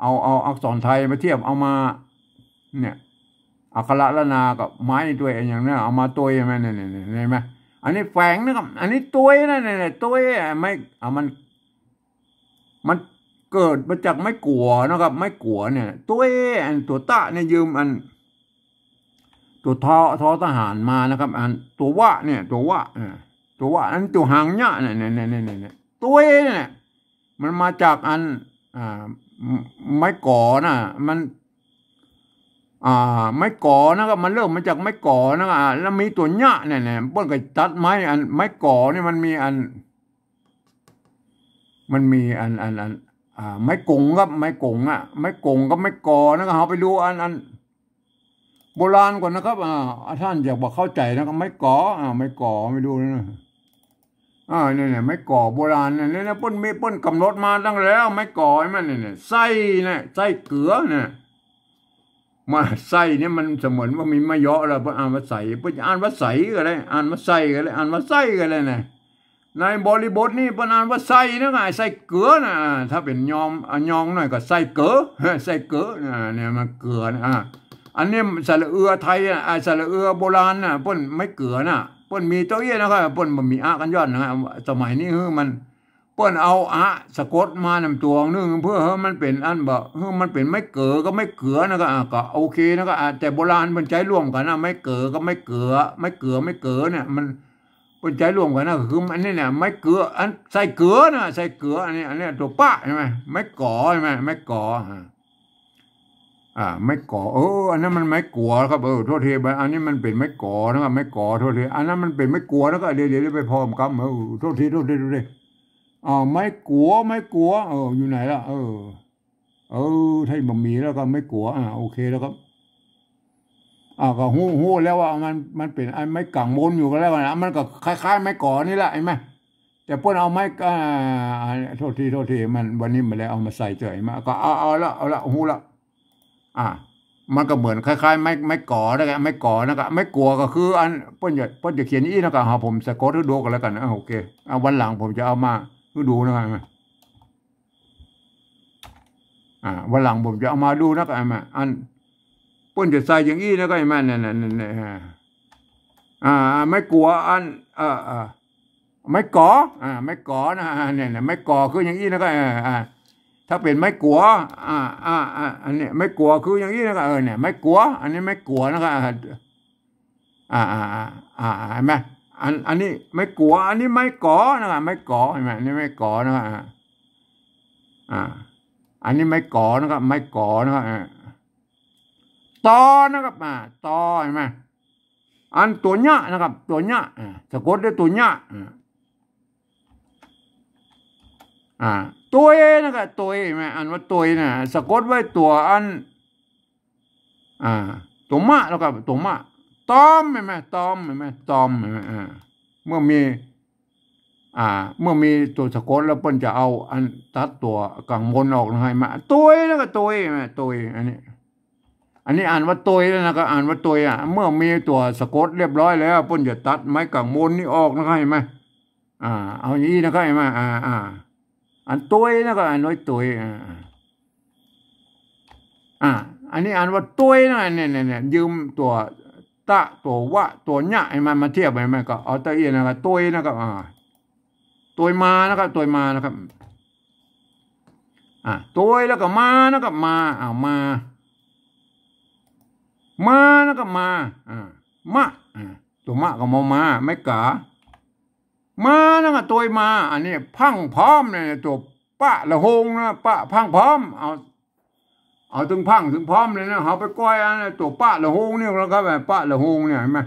เอา เอาอักษรไทยมาเทียบ เอามา เนี่ย อักขระล้านนากับไม้ตวยอย่างเนี้ย เอามาตวย เห็นไหม เนี่ย เนี่ย เนี่ย เห็นไหม อันนี้แฝงนะครับ อันนี้ตวยนะ เนี่ย เนี่ย ตวย ไม้ อ่ะ มัน มันเกิดมาจากไม้กั๋วนะครับ ไม้กั๋วเนี่ย ตวย อันตั๋วตะเนี่ยยืมอัน ตั๋วทอ ทอทหารมานะครับ อันตั๋ววะเนี่ย ตั๋ววะ อ่า ตั๋ววะ อันตั๋วหางเนี้ย เนี่ย เนี่ย เนี่ย เนี่ย เนี่ย ตวยเนี่ย มันมาจากอัน อ่า ไม้ก๋อน่ะ มัน อ่า ไม้ก๋อนะครับ มันเริ่มมาจากไม้ก๋อนะครับ อ่า แล้วมีตั๋วเนี้ย เนี่ย เนี่ย เปิ้นก็ตัดไม้อัน ไม้ก๋อนี่มันมีอัน มันมีอัน อัน อัน อ่า ไม้ก๋งครับ ไม้ก๋งอ่ะ ไม้ก๋งกับไม้ก๋อนะครับ เฮาไปดูอัน อันโบราณก่อนนะครับ อ่า ท่านอยากบ่เข้าใจ๋นะครับ ไม้ก๋อ อ่า ไม้ก๋อ ไปดูนะ อ่า เนี่ย เนี่ย ไม้ก๋อโบราณเนี่ย เนี่ย เนี่ย เปิ้นมี เปิ้นกำหนดมาตั้งแล้ว ไม้ก๋อ ไอ้มันเนี่ย เนี่ย ไส้เนี่ย ไส้เกือเนี่ย มาใส่เนี่ยมันเสมือนว่ามีมะเยาะแล้ว เปิ้นอ่านว่าใส่ เปิ้นจะอ่านว่าใส่ก็ได้ อ่านว่าใส่ก็ได้ อ่านว่าใส่ก็ได้นะ ในบริบทนี่เปิ้นอ่านว่าใส่นะก็ ใส่เกลือนะ ถ้าเป๋นยอง อ่ะ ยองหน่อยก็ใส่เก๋อ ใส่เก๋อนะ เนี่ยมันเกลือนะ อ่ะ อันนี้สระเอือไทยอ่ะ อ่ะ สระเอือโบราณน่ะ เปิ้นไม้เกลือน่ะ เปิ้นมีเต้าเอี้ยนะก็ เปิ้นบ่มีอะกั๋นย้อนนะ สมัยนี้คือมัน เปิ้นเอาอะสะกดมานำตั๋วนึ่ง เปื้อหื้อมันเป๋นอันบ่ หื้อมันเป๋นไม้เก๋อกับไม้เกลือนะก็ อ่ะ ก็โอเคนะก็ อ่ะ แต่โบราณเปิ้นใจ๊ร่วมกั๋นนะ ไม้เก๋อกับไม้เกลือ ไม้เกลือ ไม้เก๋อเนี่ย มัน เปิ้นใจ๊ร่วมกั๋นนะ คืออันนี้เนี่ย ไม้เกลือ อันใส่เกลือนะ ใส่เกลือ อันนี้ อันนี้ตั๋วปะใช่ไหม ไม้ก๋อใช่ไหม ไม้ก๋อ อ่ะ อ่า ไม้ก๋อ เออ อันนั้นมันไม้กั๋วครับ เออ โทษที อันนี้มันเป๋นไม้ก๋อนะครับ ไม้ก๋อ โทษที อันนั้นมันเป๋นไม้กั๋วนะครับ เดี๋ยว เดี๋ยว เดี๋ยวไปพร้อมกั๋น เออ โทษที โทษที โทษที อ่า ไม้กั๋ว ไม้กั๋ว เออ อยู่ไหนล่ะ เออ เออ ถ้าบ่มีแล้วก็ไม้กั๋ว อ่า โอเคแล้วครับ อ่า ก็ฮู้ ฮู้แล้วว่ามัน มันเป๋นอันไม้ก๋างมนอยู่ก็แล้วกั๋นนะ มันก็คล้ายๆ ไม้ก๋อนี่แหละ หันก่อ แต่เปิ้นเอาไม้ อ่า โทษที โทษที มัน วันนี้มันเลยเอามาใส่เจ๋ยมา ก็เอา เอาละ เอาละ ฮู้ละ อ่า มันก็เหมือนคล้ายๆ ไม้ ไม้ก๋อนะก็ ไม้ก๋อนะก็ ไม้กั๋วก็คืออัน เปิ้นจะ เปิ้นจะเขียนอี้นะก็ หาผมสะกดหื้อดูก็แล้วกั๋นนะ โอเค อ่า วันหลังผมจะเอามาหื้อดูนะก็ อ่า วันหลังผมจะเอามาดูนะก็ อ่า อัน เปิ้นจะใส่อย่างอี้นะก็ อ่า นั่น นั่น นั่น อ่า อ่า ไม้กั๋วอัน เอ่อ เอ่อ ไม้ก๋อ อ่า ไม้ก๋อนะ อ่า เนี่ย เนี่ย ไม้ก๋อคืออย่างอี้นะก็ อ่า อ่า ถ้าเป๋นไม้กั๋ว อ่า อ่า อ่า อันเนี้ย ไม้กั๋วคืออย่างอี้นะก็ เออ เนี่ย ไม้กั๋ว อันนี้ไม้กั๋วนะก็ อ่า อ่า อ่า อ่า อ่า หันก่อ อัน อันนี้ไม้กั๋ว อันนี้ไม้ก๋อนะก็ ไม้ก๋อ หันก่อ อันนี้ไม้ก๋อนะก็ อ่า อ่า อันนี้ไม้ก๋อนะก็ ไม้ก๋อนะก็ อ่า ตอนะก็ อ่า ตอ หันก่อ อันตั๋วเยียะนะก็ ตั๋วเยียะ อ่า สะกดด้วยตั๋วเยียะ อ่า อ่า ตวยนะก็ ตวย หันก่อ อ่านว่าตวยนะ สะกดไว้ตั๋วอัน อ่า ตั๋วมะแล้วก็ตั๋วมะ ตอม หันก่อ ตอม หันก่อ ตอม หันก่อ อ่า เมื่อมี อ่า เมื่อมีตั๋วสะกดแล้วเปิ้นจะเอาอันตัดตั๋วก๋างมนออกนะ หันก่อ ตวยนะก็ ตวย หันก่อ ตวย อันนี้ อันนี้อ่านว่าตวยแล้วนะก็ อ่านว่าตวย อ่ะ เมื่อมีตั๋วสะกดเรียบร้อยแล้ว เปิ้นจะตัดไม้ก๋างมนนี่ออกนะ หันก่อ อ่า เอาอย่างอี้นะก็ หันก่อ อ่า อ่า อันตวยนะก็ อ่านว่าตวย อ่า อ่า อ่า อันนี้อ่านว่าตวยนะ เนี่ย เนี่ย เนี่ย ยืมตั๋วตะ ตั๋ววะ ตั๋วเยียะ หันก่อ มาเทียบ หันก่อ ก็เอาตะเอี้ยนะก็ ตวยนะก็ อ่า ตวยมานะก็ ตวยมานะก็ อ่า ตวยแล้วก็มานะก็ มา อ้าว มา มานะก็ มา อ่า มะ อ่า ตั๋วมะก็ มอ มา ไม้ก๋า มานะก็ ตวยมา อันนี้พรั่งพร้อมเนี่ย ตั๋วปะละโฮงนะ ปะพรั่งพร้อม เอา เอาเถิงพรั่งเถิงพร้อมเลยนะ เฮาไปก้อยอันตั๋วปะละโฮงนี่แล้วก็ ปะละโฮงเนี่ย หันก่อ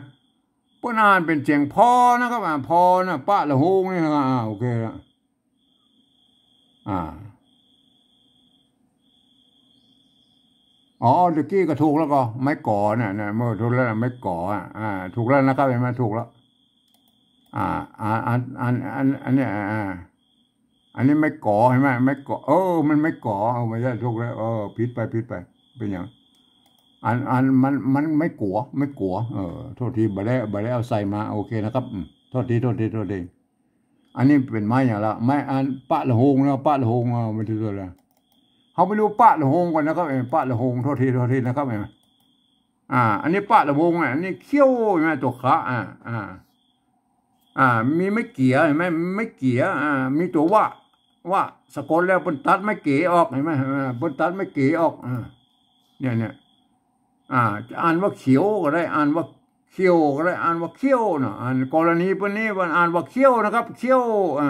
เปิ้นอ่านเป๋นเสียงพอนะก็ อ่า พอนะ ปะละโฮงนี่นะ อ่า โอเคละ อ่า อ๋อ ตะกี้ก็ถูกแล้วก็ ไม้ก๋อน่ะ นะ เมื่อถูกแล้วนะ ไม้ก๋อ อ่ะ อ่า ถูกแล้วนะครับ หันก่อ ถูกแล้ว อ่า อ่า อัน อัน อัน อันเนี้ย อ่า อันนี้ไม้ก๋อ หันก่อ ไม้ก๋อ เออ มันไม้ก๋อ เออ ไม่ใช่ ถูกแล้ว เออ ผิดไป ผิดไป เป๋นหยัง อัน อัน มัน มันไม้กั๋ว ไม้กั๋ว เออ โทษที บ่ได้ บ่ได้เอาใส่มา โอเคนะครับ อืม โทษที โทษที โทษที อันนี้เป๋นไม้หยังละ ไม้อันปะละโฮงนะ ปะละโฮง เออ ไม่ถูกแล้ว เฮาไปดูปะละโฮงก่อนนะครับ เออ ปะละโฮง โทษที โทษทีนะครับ เออ อ่า อันนี้ปะละโฮงอ่ะ อันนี้เขี้ยว หันก่อ ตั๋วขะ อ่า อ่า อ่า มีไม้เกี๋ย หันก่อ ไม้เกี๋ย อ่า มีตั๋ววะ วะ สะกดแล้วเปิ้นตัดไม้เก๋ออก หันก่อ อ่า เปิ้นตัดไม้เก๋ออก อ่า เนี่ย เนี่ย อ่า จะอ่านว่าเขียวก็ได้ อ่านว่าเขี้ยวก็ได้ อ่านว่าเขี้ยวเนาะ อ่านกรณีเปิ้นนี้ เปิ้นอ่านว่าเขี้ยวนะครับ เขี้ยว อ่า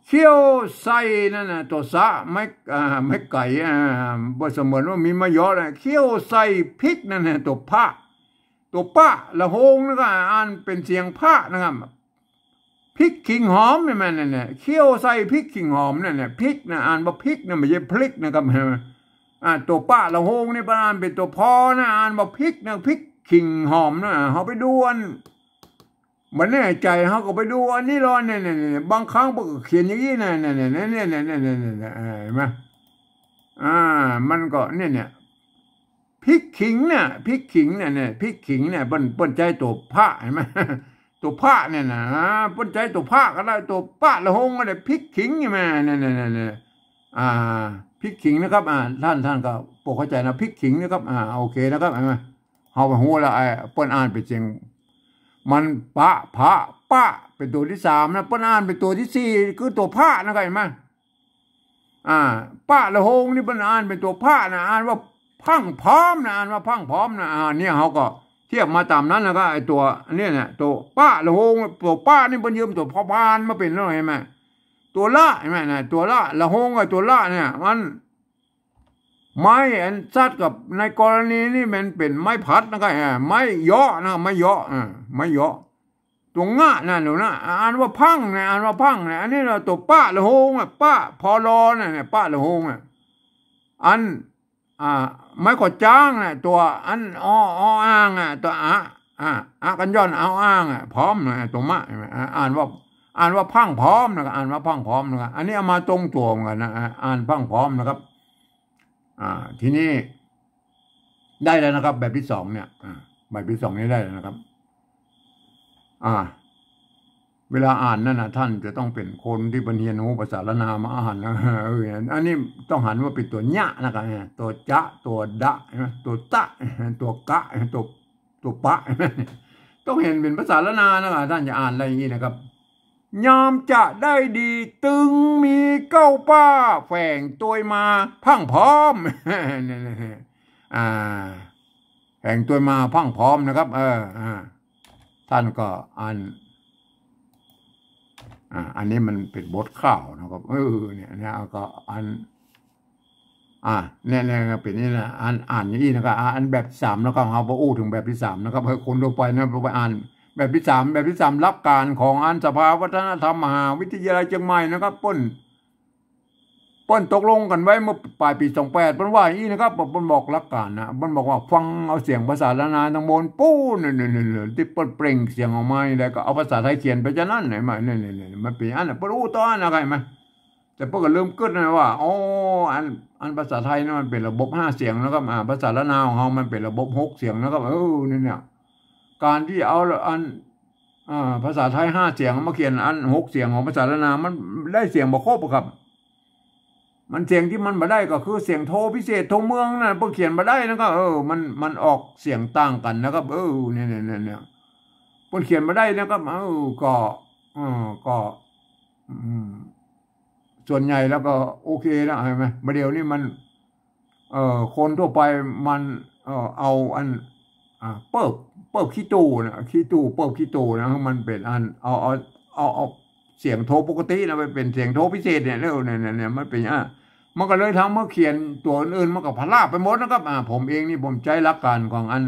เขี้ยวใส่นั่นน่ะ ตั๋วสะ ไม้ อ่า ไม้ไก๋ อ่า บ่เสมือนว่ามีมะเยาะนะ เขี้ยวใส่พริกนั่นน่ะ ตั๋วพะ ตั๋วปะละโฮงนะก็ อ่านเป๋นเสียงพะนะครับ พริกขิงหอมเนี่ย หันก่อ นั่นแหละ เขี้ยวใส่พริกขิงหอมนั่นแหละ พริกนะ อ่านว่าพริกนะ ไม่ใช่พลิกนะครับ อ่า ตั๋วปะละโฮงนี่เปิ้นอ่านเป๋นตั๋วพอนะ อ่านว่าพริกนะ พริกขิงหอมนะ เฮาไปดูอัน บ่แน่ใจ๋ เฮาก็ไปดูอันนี้ลอ เนี่ย เนี่ย เนี่ย บางครั้งเปิ้นก็เขียนอย่างอี้นะ เนี่ย เนี่ย เนี่ย เนี่ย เนี่ย เนี่ย เนี่ย เนี่ย เออ หันก่อ อ่า มันก็ เนี่ย เนี่ย พริกขิงเนี่ย พริกขิงเนี่ย เนี่ย พริกขิงเนี่ย เปิ้น เปิ้นใจ๊ตั๋วพระ หันก่อ ตั๋วพระเนี่ยนะ เปิ้นใจ๊ตั๋วพระก็ได้ ตั๋วปะละหงก็ได้ พริกขิงนี่แหม เนี่ย เนี่ย เนี่ย เนี่ย อ่า พริกขิงนะครับ อ่า ท่าน ท่านก็โปรดเข้าใจ๋นะ พริกขิงนะครับ อ่า โอเคนะครับ หันก่อ เฮาไปฮู้แล้ว ไอ้เปิ้นอ่านเป๋นเสียง มันปะ พะ ปะ เป๋นตั๋วตี้สามนะ เปิ้นอ่านเป๋นตั๋วตี้สี่ คือตั๋วพระนะครับ หันก่อ อ่า ปะละหงนี่เปิ้นอ่านเป๋นตั๋วพระนะ อ่านว่าพั่งพร้อมนะ อ่านว่าพั่งพร้อมนะ อ่า เนี่ยเฮาก็เทียบมาต๋ามนั้น แล้วก็ไอ้ตั๋วเนี่ยนะ ตั๋วปะละหง ตั๋วปะนี่เปิ้นยืมตั๋วพอพานมาเป๋นแล้ว หันก่อ ตั๋วละ หันก่อ นะ ตั๋วละ ละหงกับตั๋วละเนี่ย มัน ไม้อันสัตว์กับในกรณีนี่มันเป๋นไม้ผลัดนะครับ อ่า ไม้เยาะนะ ไม้เยาะ อ่า ไม้เยาะ ตั๋วงะนะหนูนะ อ่านว่าพั่งนะ อ่านว่าพั่งนะ อันนี้นะตั๋วปะละหงอ่ะ ปะ พอลอน่ะ เนี่ย ปะละหงอ่ะ อัน อ่า ไม้ขอจ๊างน่ะ ตั๋วอัน อ ออ่างอ่ะ ตั๋วอะ อ่า อะกัญญอน ออ่างอ่ะ พร้อมนะ ตั๋วมะ หันก่อ อ่า อ่านว่า อ่านว่าพั่งพร้อมนะครับ อ่านว่าพั่งพร้อมนะครับ อันนี้เอามาตรงตั๋วเหมือนกั๋นนะ อ่า อ่านพั่งพร้อมนะครับ อ่า ทีนี้ได้แล้วนะครับ แบบตี้สองเนี่ย อ่า แบบตี้สองนี่ได้แล้วนะครับ อ่า เวลาอ่านนั่นนะ ท่านจะต้องเป๋นคนตี้เปิ้นเฮียนฮู้ภาษาล้านนามาอ่านนะ เออ อันนี้ต้องหันว่าเป๋นตั๋วญะนะครับ ตั๋วจะ ตั๋วดะ หันก่อ ตั๋วตะ ตั๋วกะ ตั๋ว ตั๋วปะ ต้องหันเป๋นภาษาล้านนานะครับ ท่านจะอ่านได้อย่างนี้นะครับ ยามจะได้ดีตึงมีเก้าป้า แฝงตวยมาพรั่งพร้อม อ่า แฝงตวยมาพรั่งพร้อมนะครับ เออ อ่า ท่านก็อ่าน อ่า อันนี้มันเป๋นบทข่าวนะครับ เออ เนี่ย เนี่ย ก็อัน อ่า เนี่ย เนี่ย เป๋นนี่นะ อ่าน อ่านอย่างนี้นะครับ อ่า อันแบบตี้สามนะครับ เฮาบ่อู้เถิงแบบตี้สามนะครับ เฮ้ย คนทั่วไปนะ ไปอ่านแบบตี้สาม แบบตี้สาม หลักก๋านของอันสภาวัฒนธรรมมหาวิทยาลัยเจียงใหม่นะครับ เปิ้น เปิ้นตกลงกั๋นไว้เมื่อป๋ายปี๋สองแปด เปิ้นว่าอย่างนี้นะครับ เปิ้นบอกหลักก๋านนะ เปิ้นบอกว่าฟังเอาเสียงภาษาล้านนาตังบนปู๊น เนี่ย เนี่ย เนี่ย เนี่ย ตี้เปิ้นเปล่งเสียงออกมาแล้วก็เอาภาษาไทยเขียนไปจานั้น หันก่อ เนี่ย เนี่ย เนี่ย มันเป๋นอันน่ะ เปิ้นอู้ต๋อนนะ หันก่อ แต่เปิ้นก็ลืมกึ๊ดนะว่า อ๋อ อัน อันภาษาไทยนี่มันเป๋นระบบห้าเสียงนะครับ อ่า ภาษาล้านนาของเฮามันเป๋นระบบหกเสียงนะครับ เออ เนี่ย เนี่ย ก๋านตี้เอาอัน อ่า ภาษาไทยห้าเสียงมาเขียนอันหกเสียงของภาษาล้านนา มันได้เสียงบ่ครบอะครับ มันเสียงตี้มันบ่ได้ก็คือเสียงโทพิเศษ โทเมืองน่ะ เปิ้นเขียนบ่ได้นะครับ เออ มัน มันออกเสียงต่างกั๋นนะครับ เออ เนี่ย เนี่ย เนี่ย เนี่ย เปิ้นเขียนบ่ได้นะครับ เออ ก็ เออ ก็ อืม ส่วนใหญ่แล้วก็โอเคนะ หันก่อ บ่าเดี่ยวนี้มัน เอ่อ คนทั่วไปมัน เอ่อ เอาอัน อ่า เปิบ เปิบขี้ตู้นะ ขี้ตู้ เปิบขี้ตู้นะ มันเป๋นอัน เอา เอา เอา เอาเสียงโทปกตินะ ไปเป๋นเสียงโทพิเศษเนี่ย แล้วเนี่ย เนี่ย เนี่ย มันเป๋น อ่ะ มันก็เลยทำให้เขียนตั๋วอื่นๆ มันก็พะล้าไปหมดนะครับ อ่า ผมเองนี่ผมใจ๊หลักก๋านของอัน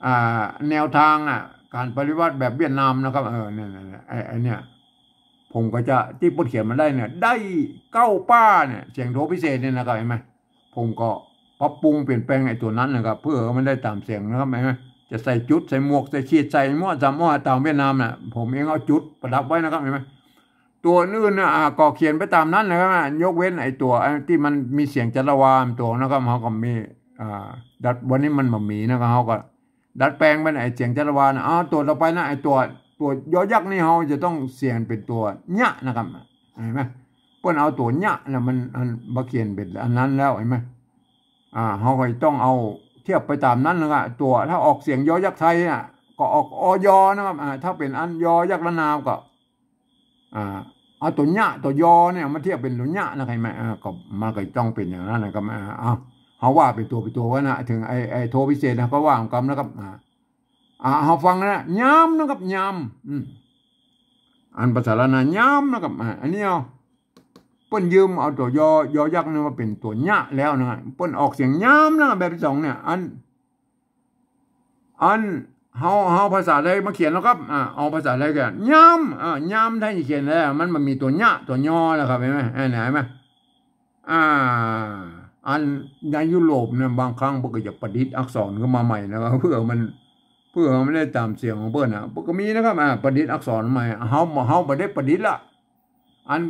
อ่า แนวทาง อ่ะ ก๋านปฏิวัติแบบเวียดนามนะครับ เออ เนี่ย เนี่ย เนี่ย ไอ้ ไอ้เนี่ย ผมก็จะ ตี้เปิ้นเขียนมาได้เนี่ย ได้เก้าป้าเนี่ย เสียงโทพิเศษเนี่ยนะครับ หันก่อ ผมก็ปรับปรุงเปลี่ยนแปลงไอ้ตั๋วนั้นนะครับ เพื่อให้มันได้ต๋ามเสียงนะครับ หันก่อ จะใส่จุด ใส่หมวก ใส่ขีด ใส่มั่วสามมั่วต๋ามเวียดนามน่ะ ผมเองเอาจุดประดับไว้นะครับ หันก่อ ตั๋วอื่นน่ะ อ่า ก็เขียนไปต๋ามนั้นนะครับ ยกเว้นไอ้ตั๋ว ไอ้ตี้มันมีเสียงจัตวาตั๋วนะครับ เฮาก็มี อ่า ดัด วันนี้มันบ่มีนะครับ เฮาก็ดัดแปลงไปไอ้เสียงจัตวาน่ะ อ้าว ตั๋วต่อไปนะ ไอ้ตั๋ว ตั๋วยอยักษ์นี่เฮาจะต้องเขียนเป๋นตั๋วเนี้ยนะครับ หันก่อ เปิ้นเอาตั๋วเนี้ยน่ะ มัน มันมาเขียนเป๋นอันนั้นแล้ว หันก่อ อ่า เฮาก็ต้องเอาเทียบไปต๋ามนั้นนะครับ ตั๋วถ้าออกเสียงยอยักษ์ไทยน่ะ ก็ออก อย นะครับ อ่า ถ้าเป๋นอันยอยักษ์ล้านนาก็ อ่า เอาตั๋วเนี้ย ตั๋วยอเนี่ยมาเทียบเป๋นตั๋วเนี้ยนะ หันก่อ อ่า ก็มันก็ต้องเป๋นอย่างนั้นนะครับ อ่า เอา เฮาว่าเป๋นตั๋วเป๋นตั๋วไว้นะ เถิงไอ้ ไอ้โทพิเศษนะ ก็ว่ากั๋นนะครับ อ่า อ่า เฮาฟังนะ ยามนะครับ ยาม อืม อันภาษาล้านนายามนะครับ อ่า อันนี้เอา เปิ้นยืมเอาตั๋วยอ ยอยักษ์นี่มาเป๋นตั๋วเนี้ยแล้วนะ เปิ้นออกเสียงยามนะครับ แบบตี้สองเนี่ย อัน อันเฮา เฮาภาษาไทยมาเขียนแล้วครับ อ่า เอาภาษาไทยเขียน ยาม อ่า ยามไทยเขียนแล้ว มันบ่มีตั๋วเนี้ย ตั๋วยอแล้วครับ หันก่อ อ่า หันก่อ อ่า อันในยุโรปเนี่ย บางครั้งเปิ้นก็จะประดิษฐ์อักษรขึ้นมาใหม่นะครับ เพื่อมัน เพื่อมันได้ต๋ามเสียงของเปิ้นนะ เปิ้นก็มีนะครับ อ่า ประดิษฐ์อักษรใหม่ เฮา เฮาบ่ได้ประดิษฐ์ละ อัน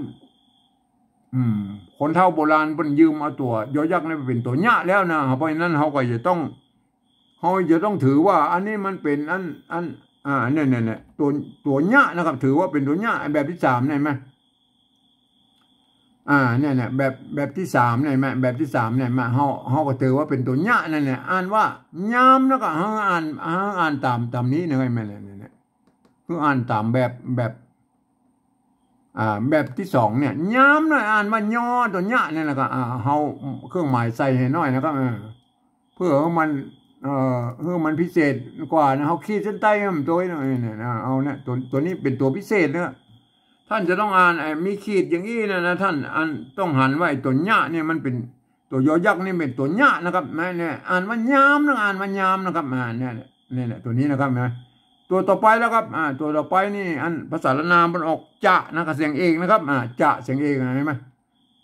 อืม คนเฒ่าโบราณเปิ้นยืมเอาตั๋วยอยักษ์นี่ไปเป๋นตั๋วเยียะแล้วนะ เพราะฉะนั้นเฮาก็จะต้อง เฮาจะต้องถือว่าอันนี้มันเป๋นอัน อัน อ่า เนี่ย เนี่ย เนี่ย ตั๋ว ตั๋วเยียะนะครับ ถือว่าเป๋นตั๋วเยียะ แบบตี้สามเนี่ย หันก่อ อ่า เนี่ย เนี่ย แบบ แบบตี้สามเนี่ย หันก่อ แบบตี้สามเนี่ย หันก่อ เฮา เฮาก็ถือว่าเป๋นตั๋วเยียะนั่นแหละ อ่านว่ายามนะครับ เฮาอ่าน เฮาอ่านต๋าม ต๋ามนี้นะครับ หันก่อ เนี่ย เนี่ย เนี่ย คืออ่านต๋ามแบบ แบบ อ่า แบบตี้สองเนี่ย ยามนะ อ่านว่ายอ ตั๋วเยียะเนี่ยนะครับ อ่า เฮาเครื่องหมายใส่หื้อหน้อยนะครับ เออ เปื้อหื้อมัน เอ่อ หื้อมันพิเศษกว่านะ เฮาขีดเส้นใต้หื้อมันตวยหน้อยเนี่ยนะ เอาเนี่ย ตั๋ว ตั๋วนี้เป๋นตั๋วพิเศษนะ ต้านจะต้องอ่าน ไอ้มีขีดอย่างอี้นะ นะ ต้านอ่าน ต้องหันว่าไอ้ตั๋วเยียะเนี่ยมันเป๋นตั๋วยอยักษ์นี่เป๋นตั๋วเยียะนะครับ นะ เนี่ย อ่านว่ายามนะ อ่านว่ายามนะครับ อ่า เนี่ย เนี่ย เนี่ย ตั๋วนี้นะครับ นะ ตั๋วต่อไปแล้วครับ อ่า ตั๋วต่อไปนี่ อันภาษาล้านนามันออกจะนะครับ เสียงเอกนะครับ อ่า จะ เสียงเอกนะ หันก่อ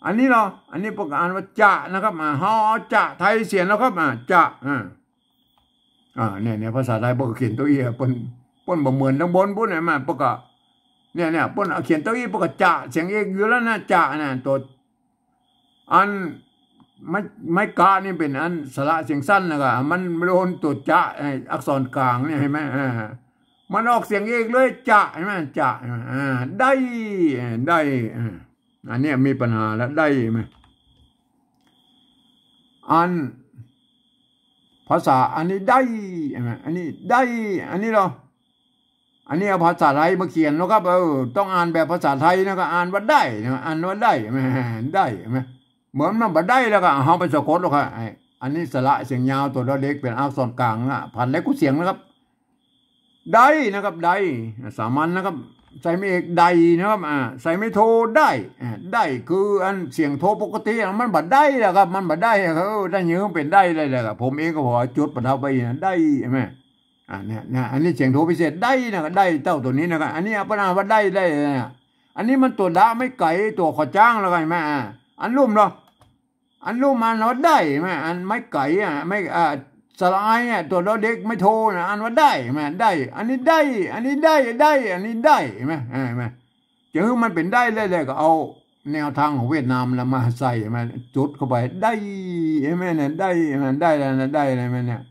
อันนี้เหรอ อันนี้เปิ้นก็อ่านว่าจะนะครับ อ่า เฮาเอาจะไทยเสียนแล้วครับ อ่า จะ อ่า อ่า เนี่ย เนี่ย ภาษาไทยเปิ้นก็เขียนตั๋วอี้ เปิ้น เปิ้นบ่เหมือนตางบนปู๊น หันก่อ เปิ้นก็ เนี่ย เนี่ย เปิ้นเอาเขียนตั๋วอี้ เปิ้นก็จะ เสียงเอกอยู่แล้วนะ จะนะ ตั๋ว อันไม้ ไม้กะนี่เป๋นอันสระเสียงสั้นนะครับ มันโดนตั๋วจะ ไอ้อักษรกลางเนี่ย หันก่อ อ่า มันออกเสียงเอกเลย จะ หันก่อ จะ อ่า ได้ ได้ อ่า อันเนี้ยมีปัญหาแล้ว ได้ หันก่อ อันภาษาอันนี้ได้ หันก่อ อันนี้ได้ อันนี้เหรอ อันนี้เอาภาษาไทยมาเขียนแล้วครับ เออ ต้องอ่านแบบภาษาไทยนะ ก็อ่านว่าได้นะ อ่านว่าได้ แหม ได้ แหม เหมือนมันบ่ได้แล้วก็เฮาไปสะกดแล้วครับ ไอ้ อันนี้สระเสียงยาว ตั๋วดอเด็กเป๋นอักษรกลางนะ ผันได้กู้เสียงนะครับ ได้นะครับ ได้ สามัญนะครับ ใส่ไม้เอก ได้นะครับ อ่า ใส่ไม้โท ได้ อ่า ได้คืออันเสียงโทปกติอะ มันบ่ได้แล้วครับ มันบ่ได้อะครับ เออ ได้ยังเป๋นได้เลยแหละครับ ผมเองก็บอกว่าจุดประทับไว้นะ ได้ หันก่อ อ่า เนี่ย เนี่ย อันนี้เสียงโทพิเศษ ได้นะ ได้เต้าตั๋วนี้นะครับ อันนี้เปิ้นอ่านว่าได้ ได้นะ อันนี้มันตั๋วดะไม้ไก๋ ตั๋วขอจ๊างแล้วกัน หันก่อ อ่า อันลุ่มเหรอ อันลุ่มอ่านว่าได้ หันก่อ อันไม้ไก๋ อ่ะ ไม้ อ่า สระไออ่ะ ตั๋วดอเด็กไม้โทนะ อ่านว่าได้ หันก่อ ได้ อันนี้ได้ อันนี้ได้ ได้ อันนี้ได้ หันก่อ อ่า หันก่อ จะหื้อมันเป๋นได้เลย แล้วก็เอาแนวทางของเวียดนามแล้วมาใส่ หันก่อ จุดเข้าไป ได้ หันก่อ เนี่ย ได้ หันก่อ ได้แล้วนะ ได้แล้ว หันก่อ เนี่ย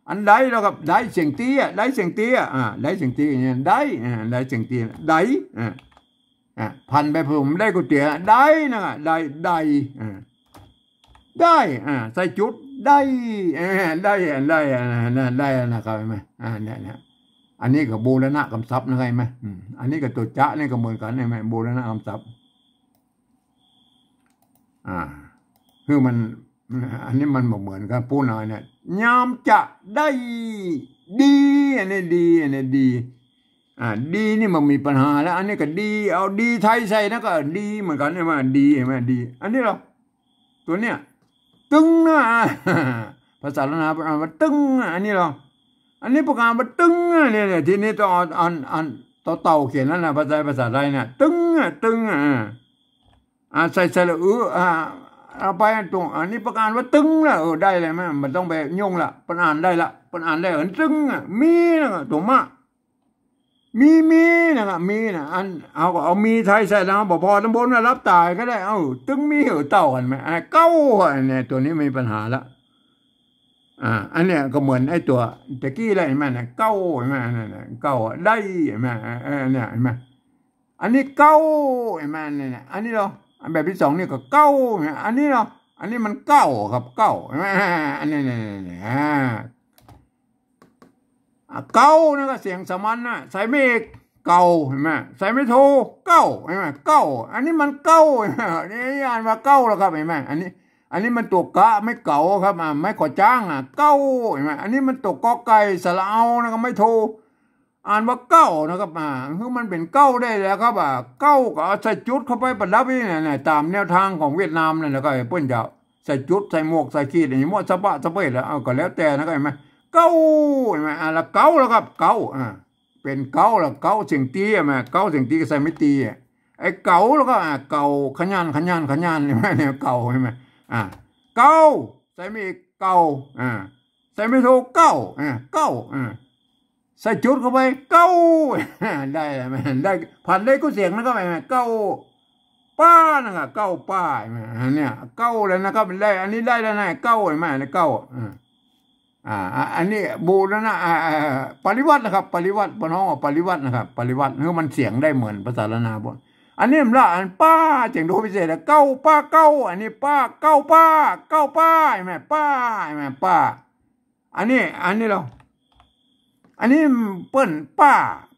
อันได้แล้วครับ ได้เสียงตี้อะ ได้เสียงตี้อะ อ่า ได้เสียงตี้เนี่ย ได้ อ่า ได้เสียงตี้ ได้ อ่า อ่า ผันไปผมได้ก๋วยเตี๋ยว ได้นะ ได้ ได้ อ่า ได้ อ่า ใส่จุด ได้ อ่า ได้ อ่า ได้ อ่า ได้นะครับ หันก่อ อ่า เนี่ย เนี่ย อันนี้ก็บูรณะกำศัพท์นะครับ หันก่อ อืม อันนี้กับตั๋วจะนี่ก็เหมือนกั๋น หันก่อ บูรณะกำศัพท์ อ่า คือมัน อันนี้มันบ่เหมือนกั๋น ปู๊นหน้อยเนี่ย ยามจะได้ ดี อันนี้ดี อันนี้ดี อ่า ดีนี่มันมีปัญหาแล้ว อันนี้ก็ดี เอาดีไทยใส่นะ ก็ดีเหมือนกั๋น หันก่อ ดี หันก่อ ดี อันนี้เหรอ ตั๋วเนี้ย ตึงนะ ภาษาล้านนาเปิ้นอ่านว่าตึงนะ อันนี้เหรอ อันนี้เปิ้นอ่านว่าตึงนะ เนี่ย เนี่ย ทีนี้ต้องเอาอัน อัน ต่อเต่าเขียนนั่นนะ ภาษา ภาษาไทยเนี่ย ตึงอะ ตึงอะ อ่า อ่า ใส่สระอึ อ่า เอาไปตั๋ว อันนี้เปิ้นอ่านว่าตึงนะ เออ ได้เลย มัน มันต้องไปยุ่งละ เปิ้นอ่านได้ละ เปิ้นอ่านได้ อันตึงอะ มีนะ ตั๋วมะ มี มีนะครับ มีนะ อัน เฮาก็เอามีไทยใส่แล้ว บ่พอตางบนนะ รับตายก็ได้ เอ้า ตึงมี เออ เต้าหันก่อ อันเก๊า อันเนี้ย ตั๋วนี้มีปัญหาละ อ่า อันเนี้ยก็เหมือนไอ้ตั๋วตะกี้เลย หันก่อ เนี่ย เก๊า หันก่อ อันนั้นน่ะ เก๊าอะ ได้ หันก่อ เออ เนี่ย หันก่อ อันนี้เก๊า หันก่อ เนี่ย อันนี้เหรอ อันแบบตี้สองนี่ก็เก๊า หันก่อ อันนี้เหรอ อันนี้มันเก๊าครับ เก๊า หันก่อ อันนี้ เนี่ย เนี่ย เนี่ย อ่า อ่า เก๊านะ ก็เสียงสามัญนะ ใส่ไม้เอก เก๊า หันก่อ ใส่ไม้โท เก๊า หันก่อ เก๊า อันนี้มันเก๊า หันก่อ นี่อ่านว่าเก๊าแล้วครับ หันก่อ อันนี้ อันนี้มันตั๋วกะไม้เก๋าครับ อ่า ไม้ขอจ๊างอ่ะ เก๊า หันก่อ อันนี้มันตั๋วกอไก่สระเอานะครับ ไม้โท อ่านว่าเก๊านะครับ อ่า คือมันเป๋นเก๊าได้แล้วครับ อ่า เก๊าก็เอาใส่จุดเข้าไปประดับนี่นะ เนี่ย ต๋ามแนวทางของเวียดนามนั่นแหละครับ เปิ้นจะใส่จุด ใส่หมวก ใส่ขีด อย่างนี้มั่วสะบะสะเปะแล้ว เอา ก็แล้วแต่นะครับ หันก่อ เก๊า หันก่อ อ่า แล้วเก๊าแล้วครับ เก๊า อ่า เป๋นเก๊าแล้ว เก๊าเสียงตี้อะ หันก่อ เก๊าเสียงตี้ก็ใส่ไม้ตี้อะ ไอ้เก๊าแล้วก็ อ่า เก๊า ขยัน ขยัน ขยัน หันก่อ เนี่ย เก๊า หันก่อ อ่า เก๊า ใส่ไม้เอก เก๊า อ่า ใส่ไม้โท เก๊า อ่า เก๊า อ่า ใส่จุดเข้าไป เก๊า ได้ไหม ได้ ผันได้กู้เสียงนะครับ หันก่อ เก๊า ป้านะครับ เก๊าป้า เห็นไหม อันเนี้ย เก๊าแล้วนะครับ ได้ อันนี้ได้แล้วนะ เก๊า เห็นไหม เก๊า อ่า อ่า อ่า อันนี้บูรณะ อ่า อ่า ปริวัตินะครับ ปริวัติ เปิ้นฮ้องว่าปริวัตินะครับ ปริวัติ คือมันเสียงได้เหมือนภาษาล้านนาบ่ อันนี้มันละ อันป้า เสียงโทพิเศษอะ เก๊าป้าเก๊า อันนี้ป้า เก๊าป้า เก๊าป้า เห็นไหม ป้า เห็นไหม ป้า อันนี้ อันนี้เหรอ อันนี้เปิ้นป้า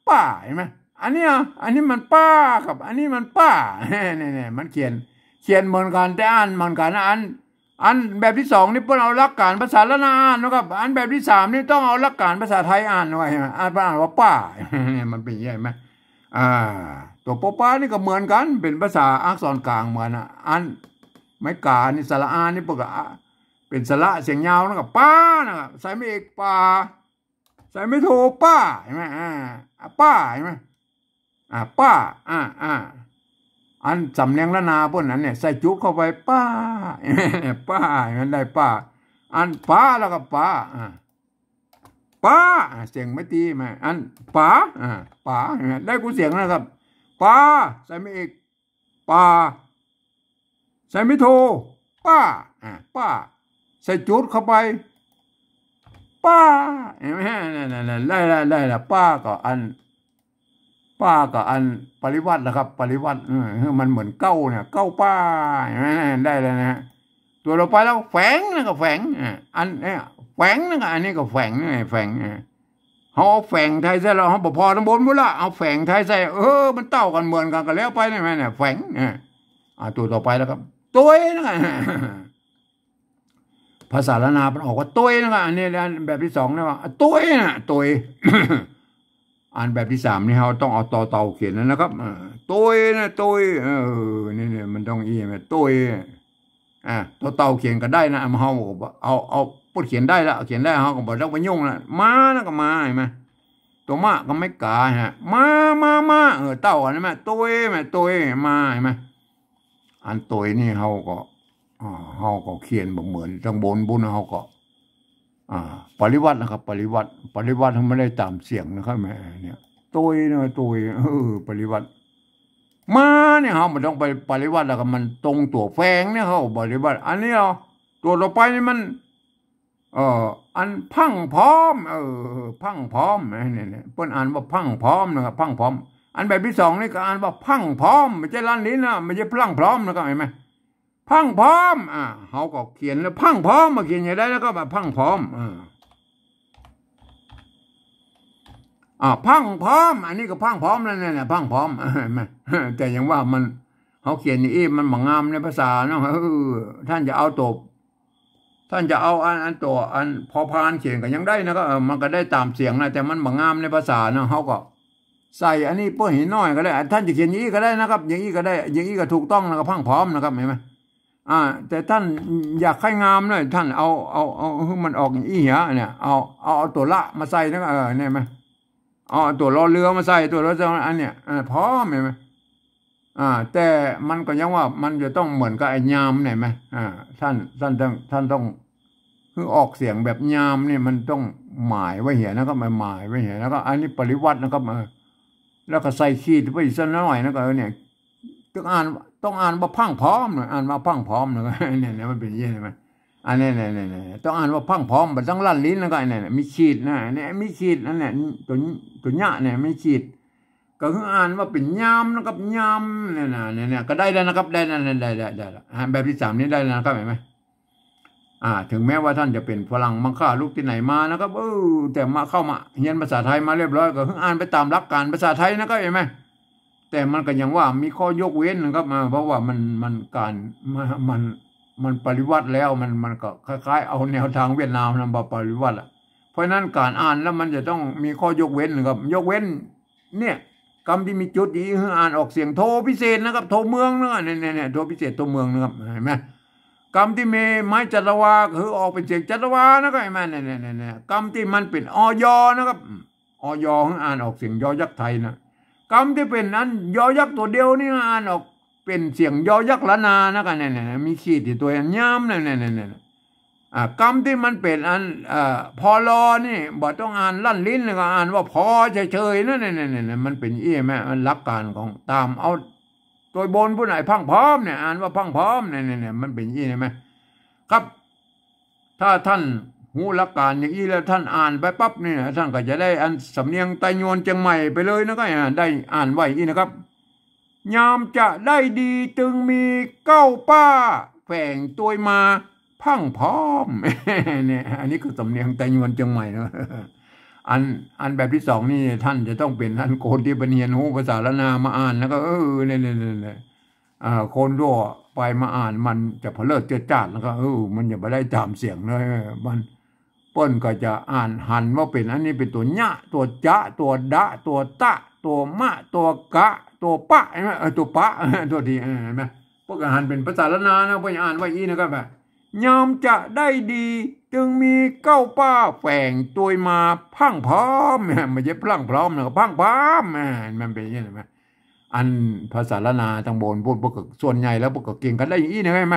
ป้า เห็นไหม อันนี้อ่ะ อันนี้มันป้าครับ อันนี้มันป้า เนี่ย เนี่ย มันเขียน เขียนเหมือนกั๋น แต่อ่านเหมือนกั๋นนะ อัน อันแบบตี้สองนี่เปิ้นเอาหลักก๋านภาษาล้านนาอ่านนะครับ อันแบบตี้สามนี่ต้องเอาหลักก๋านภาษาไทยอ่านไว้ เห็นไหม อ่าน เปิ้นอ่านว่าป้า เนี่ย มันเป๋นอย่างนี้ เห็นไหม อ่า ตั๋วปอปานี่ก็เหมือนกั๋น เป๋นภาษาอักษรกลางเหมือนอะ อันไม้ก๋านี่ สระอานี่เปิ้นก็อะ เป๋นสระเสียงยาวนะครับ ป้านะครับ ใส่ไม้เอก ป่า ใส่ไม้โท ป้า เห็นไหม อ่า อ่า ป้า เห็นไหม อ่า ป้า อ่า อ่า อันสำเนียงล้านนาเปิ้นนั้นเนี่ย ใส่จุดเข้าไป ป้า ป้า เห็นไหม ได้ป้า อันป๋าแล้วก็ป๋า อ่า ป๋า อ่า เสียงไม่ตีมา อันป๋า อ่า ป๋า เห็นไหม ได้กู้เสียงนะครับ ป๋า ใส่ไม้เอก ป่า ใส่ไม้โท ป้า อ่า ป้า ใส่จุดเข้าไป ป้า เห็นไหม นั่นๆๆ ได้ละ ได้ละ ป้าก็อัน ป้าก็อันปริวัตินะครับ ปริวัติ เออ มันเหมือนเก๊าเนี่ย เก๊าป้า เห็นไหม ได้แล้วนะฮะ ตั๋วต่อไปแล้ว แฝง นั่นก็แฝง อ่า อันเนี้ย แฝง นั่นก็ อันนี้ก็แฝง นี่ไง แฝง อ่า เฮาเอาแฝงไทยใส่แล้ว เฮาบ่ผ่อตางบนพุ้นละ เอาแฝงไทยใส่ เออ มันเต้ากั๋นเหมือนกั๋นก็แล้วไป นี่แหม เนี่ย แฝง อ่า อ่า ตั๋วต่อไปแล้วครับ ตวย นั่นก็ ภาษาล้านนามันออกว่าตวย นั่นก็ อันนี้ อันแบบตี้สองนี่ว่า อ่ะ ตวย น่ะ ตวย อันแบบตี้สามนี่เฮาต้องเอาตอเต่าเขียนนะครับ เออ ตวย นะ ตวย เออ นี่ นี่ มันต้องอี้ ตวย อ่ะ ตอเต่าเขียนก็ได้นะ เฮาก็บ่ เอา เอา เปิ้นเขียนได้ละ เขียนได้ เฮาก็บ่ต้องไปยุ่งละ มา นั่นก็มา เห็นไหม ตั๋วมะก็ไม้ก๋าฮะ มา มา มา เออ เต้ากั๋น เห็นไหม ตวย แหม ตวย มา เห็นไหม อันตวยนี่เฮาก็ อ่า เฮาก็เขียนบ่เหมือนตางบนพุ้น เฮาก็ อ่า ปริวัตินะครับ ปริวัติ ปริวัติเฮาไม่ได้ตามเสียงนะครับ แหม เนี่ย ตวย นะ ตวย เออ ปริวัติ มา เนี่ย เฮาบ่ต้องไปปริวัติแล้วก็ มันตรงตั๋วแฝงเนี่ย เฮาปริวัติ อันนี้เหรอ ตั๋วต่อไปนี่มัน เอ่อ อันพรั่งพร้อม เออ พรั่งพร้อม เนี่ย เนี่ย เปิ้นอ่านว่าพรั่งพร้อมนะครับ พรั่งพร้อม อันแบบตี้สองนี่ก็อ่านว่าพรั่งพร้อม ไม่ใช่ลั่นลิ้นนะ ไม่ใช่พรั่งพร้อมนะครับ เห็นไหม พรั่งพร้อม อ่า เฮาก็เขียนแล้ว พรั่งพร้อม มาเขียนอย่างใดแล้วก็แบบพรั่งพร้อม อ่า อ่า พรั่งพร้อม อันนี้ก็พรั่งพร้อมแล้วเนี่ย พรั่งพร้อม เห็นไหม แต่ยังว่ามัน เฮาเขียนอย่างอี้มันบ่งามในภาษาเนาะ เออ ท่านจะเอาตั๋ว ท่านจะเอาอัน อันตั๋ว อันพอพานเขียนก็ยังได้นะ ก็ เออ มันก็ได้ตามเสียงนะ แต่มันบ่งามในภาษาเนาะ เฮาก็ใส่อันนี้เปิ้นหินน้อยก็ได้ ท่านจะเขียนอย่างอี้ก็ได้นะครับ อย่างอี้ก็ได้ อย่างอี้ก็ถูกต้องนะครับ พรั่งพร้อมนะครับ เห็นไหม อ่า แต่ท่านอยากให้งามหน่อย ท่านเอา เอา เอา เอาหื้อมันออกอย่างอี้เหียเนี่ย เอา เอา เอาตั๋วละมาใส่นะ เออ เนี่ยไหม เอาตั๋วรอเรือมาใส่ ตั๋วรอเรือ อันเนี้ย เออ พร้อม เห็นไหม อ่า แต่มันก็ยังว่ามันจะต้องเหมือนกับไอ้ยามเนี่ยไหม อ่า ท่าน ท่านต้อง ท่านต้อง คือออกเสียงแบบยามเนี่ย มันต้องหมายไว้เหียนะครับ มันหมายไว้เหีย แล้วก็อันนี้ปริวัตินะครับ เออ แล้วก็ใส่ขีดไปอีกสักหน่อยนะ ก็เนี่ย ต้องอ่าน ต้องอ่านว่าพรั่งพร้อมนะ อ่านว่าพรั่งพร้อมนะ เนี่ย เนี่ย มันเป๋นอย่างนี้ เห็นไหม อันนี้ เนี่ย เนี่ย เนี่ย ต้องอ่านว่าพรั่งพร้อม บ่ต้องลั่นลิ้น แล้วก็เนี่ย มีขีดนะ เนี่ย มีขีดนั่นแหละ ตั๋ว ตั๋วเนี้ยเนี่ย มีขีด ก็คืออ่านว่าเป๋นยามนะครับ ยาม เนี่ยนะ เนี่ย เนี่ย ก็ได้แล้วนะครับ ได้แล้ว ได้ ได้ ได้แล้ว อ่า แบบตี้สามนี่ได้แล้วนะครับ เห็นไหม อ่า ถึงแม้ว่าท่านจะเป๋นฝรั่งมังค่าลุกตี้ไหนมานะครับ เออ แต่มาเข้ามาเฮียนภาษาไทยมาเรียบร้อย ก็คืออ่านไปตามหลักก๋านภาษาไทยนะครับ เห็นไหม แต่มันก็ยังว่ามีข้อยกเว้นนะครับ อ่า เพราะว่ามัน มันก๋าน มัน มัน มันปริวัติแล้ว มัน มันก็คล้ายๆ เอาแนวทางเวียดนามนะมาปริวัติอะ เพราะฉะนั้นก๋านอ่านแล้วมันจะต้องมีข้อยกเว้นนะครับ ยกเว้น เนี่ย กำตี้มีจุดอย่างอี้หื้ออ่านออกเสียงโทพิเศษนะครับ โทเมืองนะครับ เนี่ย เนี่ย เนี่ย โทพิเศษ โทเมืองนะครับ เห็นไหม กำตี้มีไม้จัตวา ก็คือออกเป๋นเสียงจัตวานะครับ เห็นไหม เนี่ย เนี่ย เนี่ย เนี่ย กำตี้มันเป๋น อย นะครับ อืม อย หื้ออ่านออกเสียงยอยักษ์ไทยนะ กำตี้เป๋นอันยอยักษ์ตั๋วเดียวนี่อ่านออกเป๋นเสียงยอยักษ์ล้านนานะครับ เนี่ย เนี่ย เนี่ย มีขีดอยู่ตัวยาม เนี่ย เนี่ย เนี่ย เนี่ย อ่า กำตี้มันเป๋นอัน เอ่อ พอลอนี่ บ่ต้องอ่านลั่นลิ้น แล้วก็อ่านว่าพอเฉยๆ นั่น เนี่ย เนี่ย เนี่ย มันเป๋นอี้แม่ มันหลักก๋านของตามเอา โตยบนปู๊น ไอ้พั่งผอมเนี่ย อ่านว่าพั่งผอมเนี่ย เนี่ย เนี่ย มันเป๋นอี้ใช่ไหม ครับ ถ้าต้านฮู้หลักก๋านอย่างอี้แล้ว ต้านอ่านไปปั๊บนี่นะ ต้านก็จะได้อันสำเนียงไตยวนเจียงใหม่ไปเลยนะ ก็ อ่า ได้อ่านไว้อี้นะครับ ยามจะได้ดีตึงมีเก๊าป้า แฝงตวยมาพั่งผอม เนี่ย อันนี้คือสำเนียงไตยวนเจียงใหม่นะ อัน อันแบบตี้สองนี่ ต้านจะต้องเป๋นอันคนตี้เปิ้นเฮียนฮู้ภาษาล้านนามาอ่าน แล้วก็ เออ เนี่ย เนี่ย เนี่ย เนี่ย อ่า คนทั่วไปมาอ่านมันจะเผลอเจื้อจ้าด แล้วก็ เออ มันจะบ่ได้ต๋ามเสียงนะ เออ มัน เปิ้นก็จะอ่านหันว่าเป๋นอันนี้เป๋นตั๋วเนี้ย ตั๋วจะ ตั๋วดะ ตั๋วตะ ตั๋วมะ ตั๋วกะ ตั๋วปะ เห็นไหม เออ ตั๋วปะ โทษที เออ เห็นไหม เปิ้นก็หันเป๋นภาษาล้านนานะ เปิ้นอ่านไว้อี้นะครับ ยามจะได้ดี ตึงมีเก๊าป้า แฝงตวยมาพั่งผอม ไม่ใช่พลั่งพร้อมนะ พั่งผอม มันเป๋นอย่างนี้ เห็นไหม อันภาษาล้านนาตางบนปู๊น เปิ้นก็ส่วนใหญ่แล้วเปิ้นก็เก่งกั๋นได้อย่างอี้นะ เห็นไหม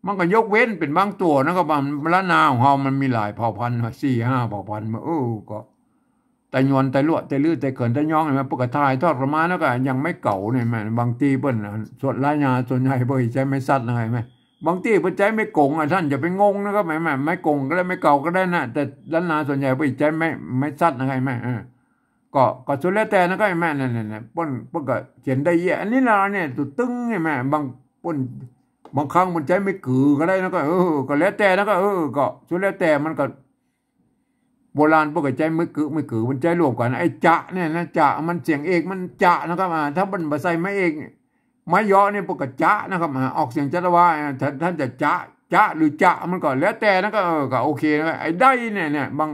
มันก็ยกเว้นเป๋นบางตั๋วนะครับ ล้านนาของเฮามันมีหลายเผ่าพันธุ์นะ สี่ห้าเผ่าพันธุ์มา เออ ก็ ไตยวน ไตลัวะ ไตลื้อ ไตเขิน ไตย้อง เห็นไหม เปิ้นก็ถ่ายทอดกั๋นมา แล้วก็อย่างไม้เก๋าเนี่ย แม่น บางตี้เปิ้น ส่วนล้านนาส่วนใหญ่เปิ้นใจ๊ไม้สัดนะ เห็นไหม บางตี้เปิ้นใจ๊ไม้ก๋งอ่ะ ต้านอย่าไปงงนะครับ เห็นไหม ไม้ก๋งก็ได้ ไม้เก๋าก็ได้นะ แต่ล้านนาส่วนใหญ่เปิ้นใจ๊ไม้ ไม้สัดนะ เห็นไหม เออ ก็ ก็สุดแล้วแต่นะครับ เห็นไหม นั่นๆๆ เปิ้น เปิ้นก็เขียนได้เยียะ อันนี้ละเนี่ย ตั๋วตึง เห็นไหม บาง เปิ้น บางครั้งเปิ้นใจ๊ไม้กือก็ได้นะ ก็ เออ ก็แล้วแต่นะ ก็ เออ ก็สุดแล้วแต่ มันก็ โบราณเปิ้นก็ใจ๊ไม้กือ ไม้กือ มันใจ๊รวมกั๋น ไอ้จะเนี่ยนะ จะ มันเสียงเอกมันจะนะครับ อ่า ถ้าเปิ้นบ่ใส่ไม้เอก ไม้เยาะเนี่ยเปิ้นก็จะนะครับ อ่า ออกเสียงจะตะวา อ่า ถ้า ถ้าจะจะ จะหรือจะ มันก็แล้วแต่นะ ก็ เออ ก็โอเคนะ ไอ้ได้เนี่ย เนี่ย บาง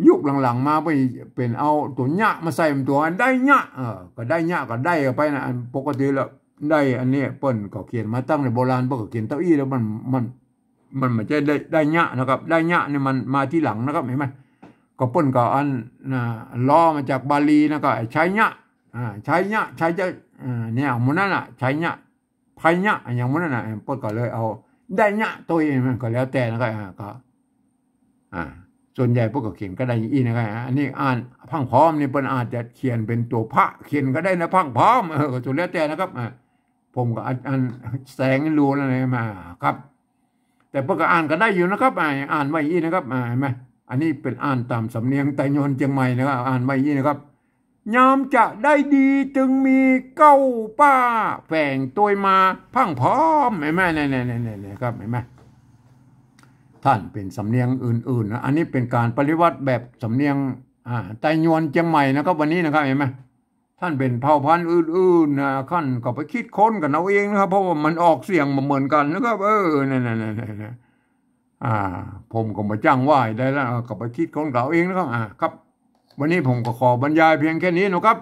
ยุคหลังๆ มาเปิ้นเป๋นเอาตั๋วเนี้ยมาใส่เป๋นตั๋วได้เนี้ย เออ ก็ได้เนี้ย ก็ได้กั๋นไปนะ อันปกติแล้ว ได้อันนี้เปิ้นก็เขียนมาตั้งแต่โบราณ เปิ้นก็เขียนเต้าอี้แล้ว มัน มัน มันบ่ใจ้ได้ ได้เนี้ยนะครับ ได้เนี้ยนี่มันมาทีหลังนะครับ หันก่อ เปิ้นก็อัน น่ะ ล้อมาจากบาลีนะ ก็ใช้เนี้ย อ่า ใช้เนี้ย ใช้จะ อ่า เนี่ย หมู่นั้นน่ะ ใช้เนี้ย ไพเนี้ย อะหยังหมู่นั้นน่ะ เปิ้นก็เลยเอาได้เนี้ยตวย มันก็แล้วแต่นะ ก็ อ่า ก็ อ่า ส่วนใหญ่เปิ้นก็เขียนก็ได้อี้นะ ก็ อันนี้อ่านพั่งผอมนี่ เปิ้นอาจจะเขียนเป๋นตั๋วพะ เขียนก็ได้นะ พั่งผอม เออ ก็สุดแล้วแต่นะครับ อ่า ผมก็อัน อันแสดงให้ฮู้แล้วนะ มาครับ แต่เปิ้นก็อ่านก็ได้อยู่นะครับ อ่า อ่านไว้อี้นะครับ อ่า หันก่อ อันนี้เป๋นอ่านต๋ามสำเนียงไตยวนเจียงใหม่นะครับ อ่านไว้อี้นะครับ ยามจะได้ดีตึงมีเก๊าป้า แฝงตวยมาพั่งผอม หันก่อ เนี่ย เนี่ย เนี่ย เนี่ย เนี่ยครับ หันก่อ ต้านเป๋นสำเนียงอื่นๆ นะ อันนี้เป๋นก๋านปริวัติแบบสำเนียง อ่า ไตยวนเจียงใหม่นะครับ วันนี้นะครับ หันก่อ ต้านเป๋นเผ่าพันธุ์อื่นๆ นะ ต้านก็ไปคิดค้นกั๋นเอาเองนะครับ เพราะว่ามันออกเสียงบ่เหมือนกั๋นนะครับ เออ เนี่ย เนี่ย เนี่ย เนี่ย อ่า ผมก็บ่จ้างว่าได้แล้ว ก็ไปคิดค้นกั๋นเอาเองนะครับ อ่า ครับ วันนี้ผมก็ขอบรรยายเพียงแค่นี้นะครับ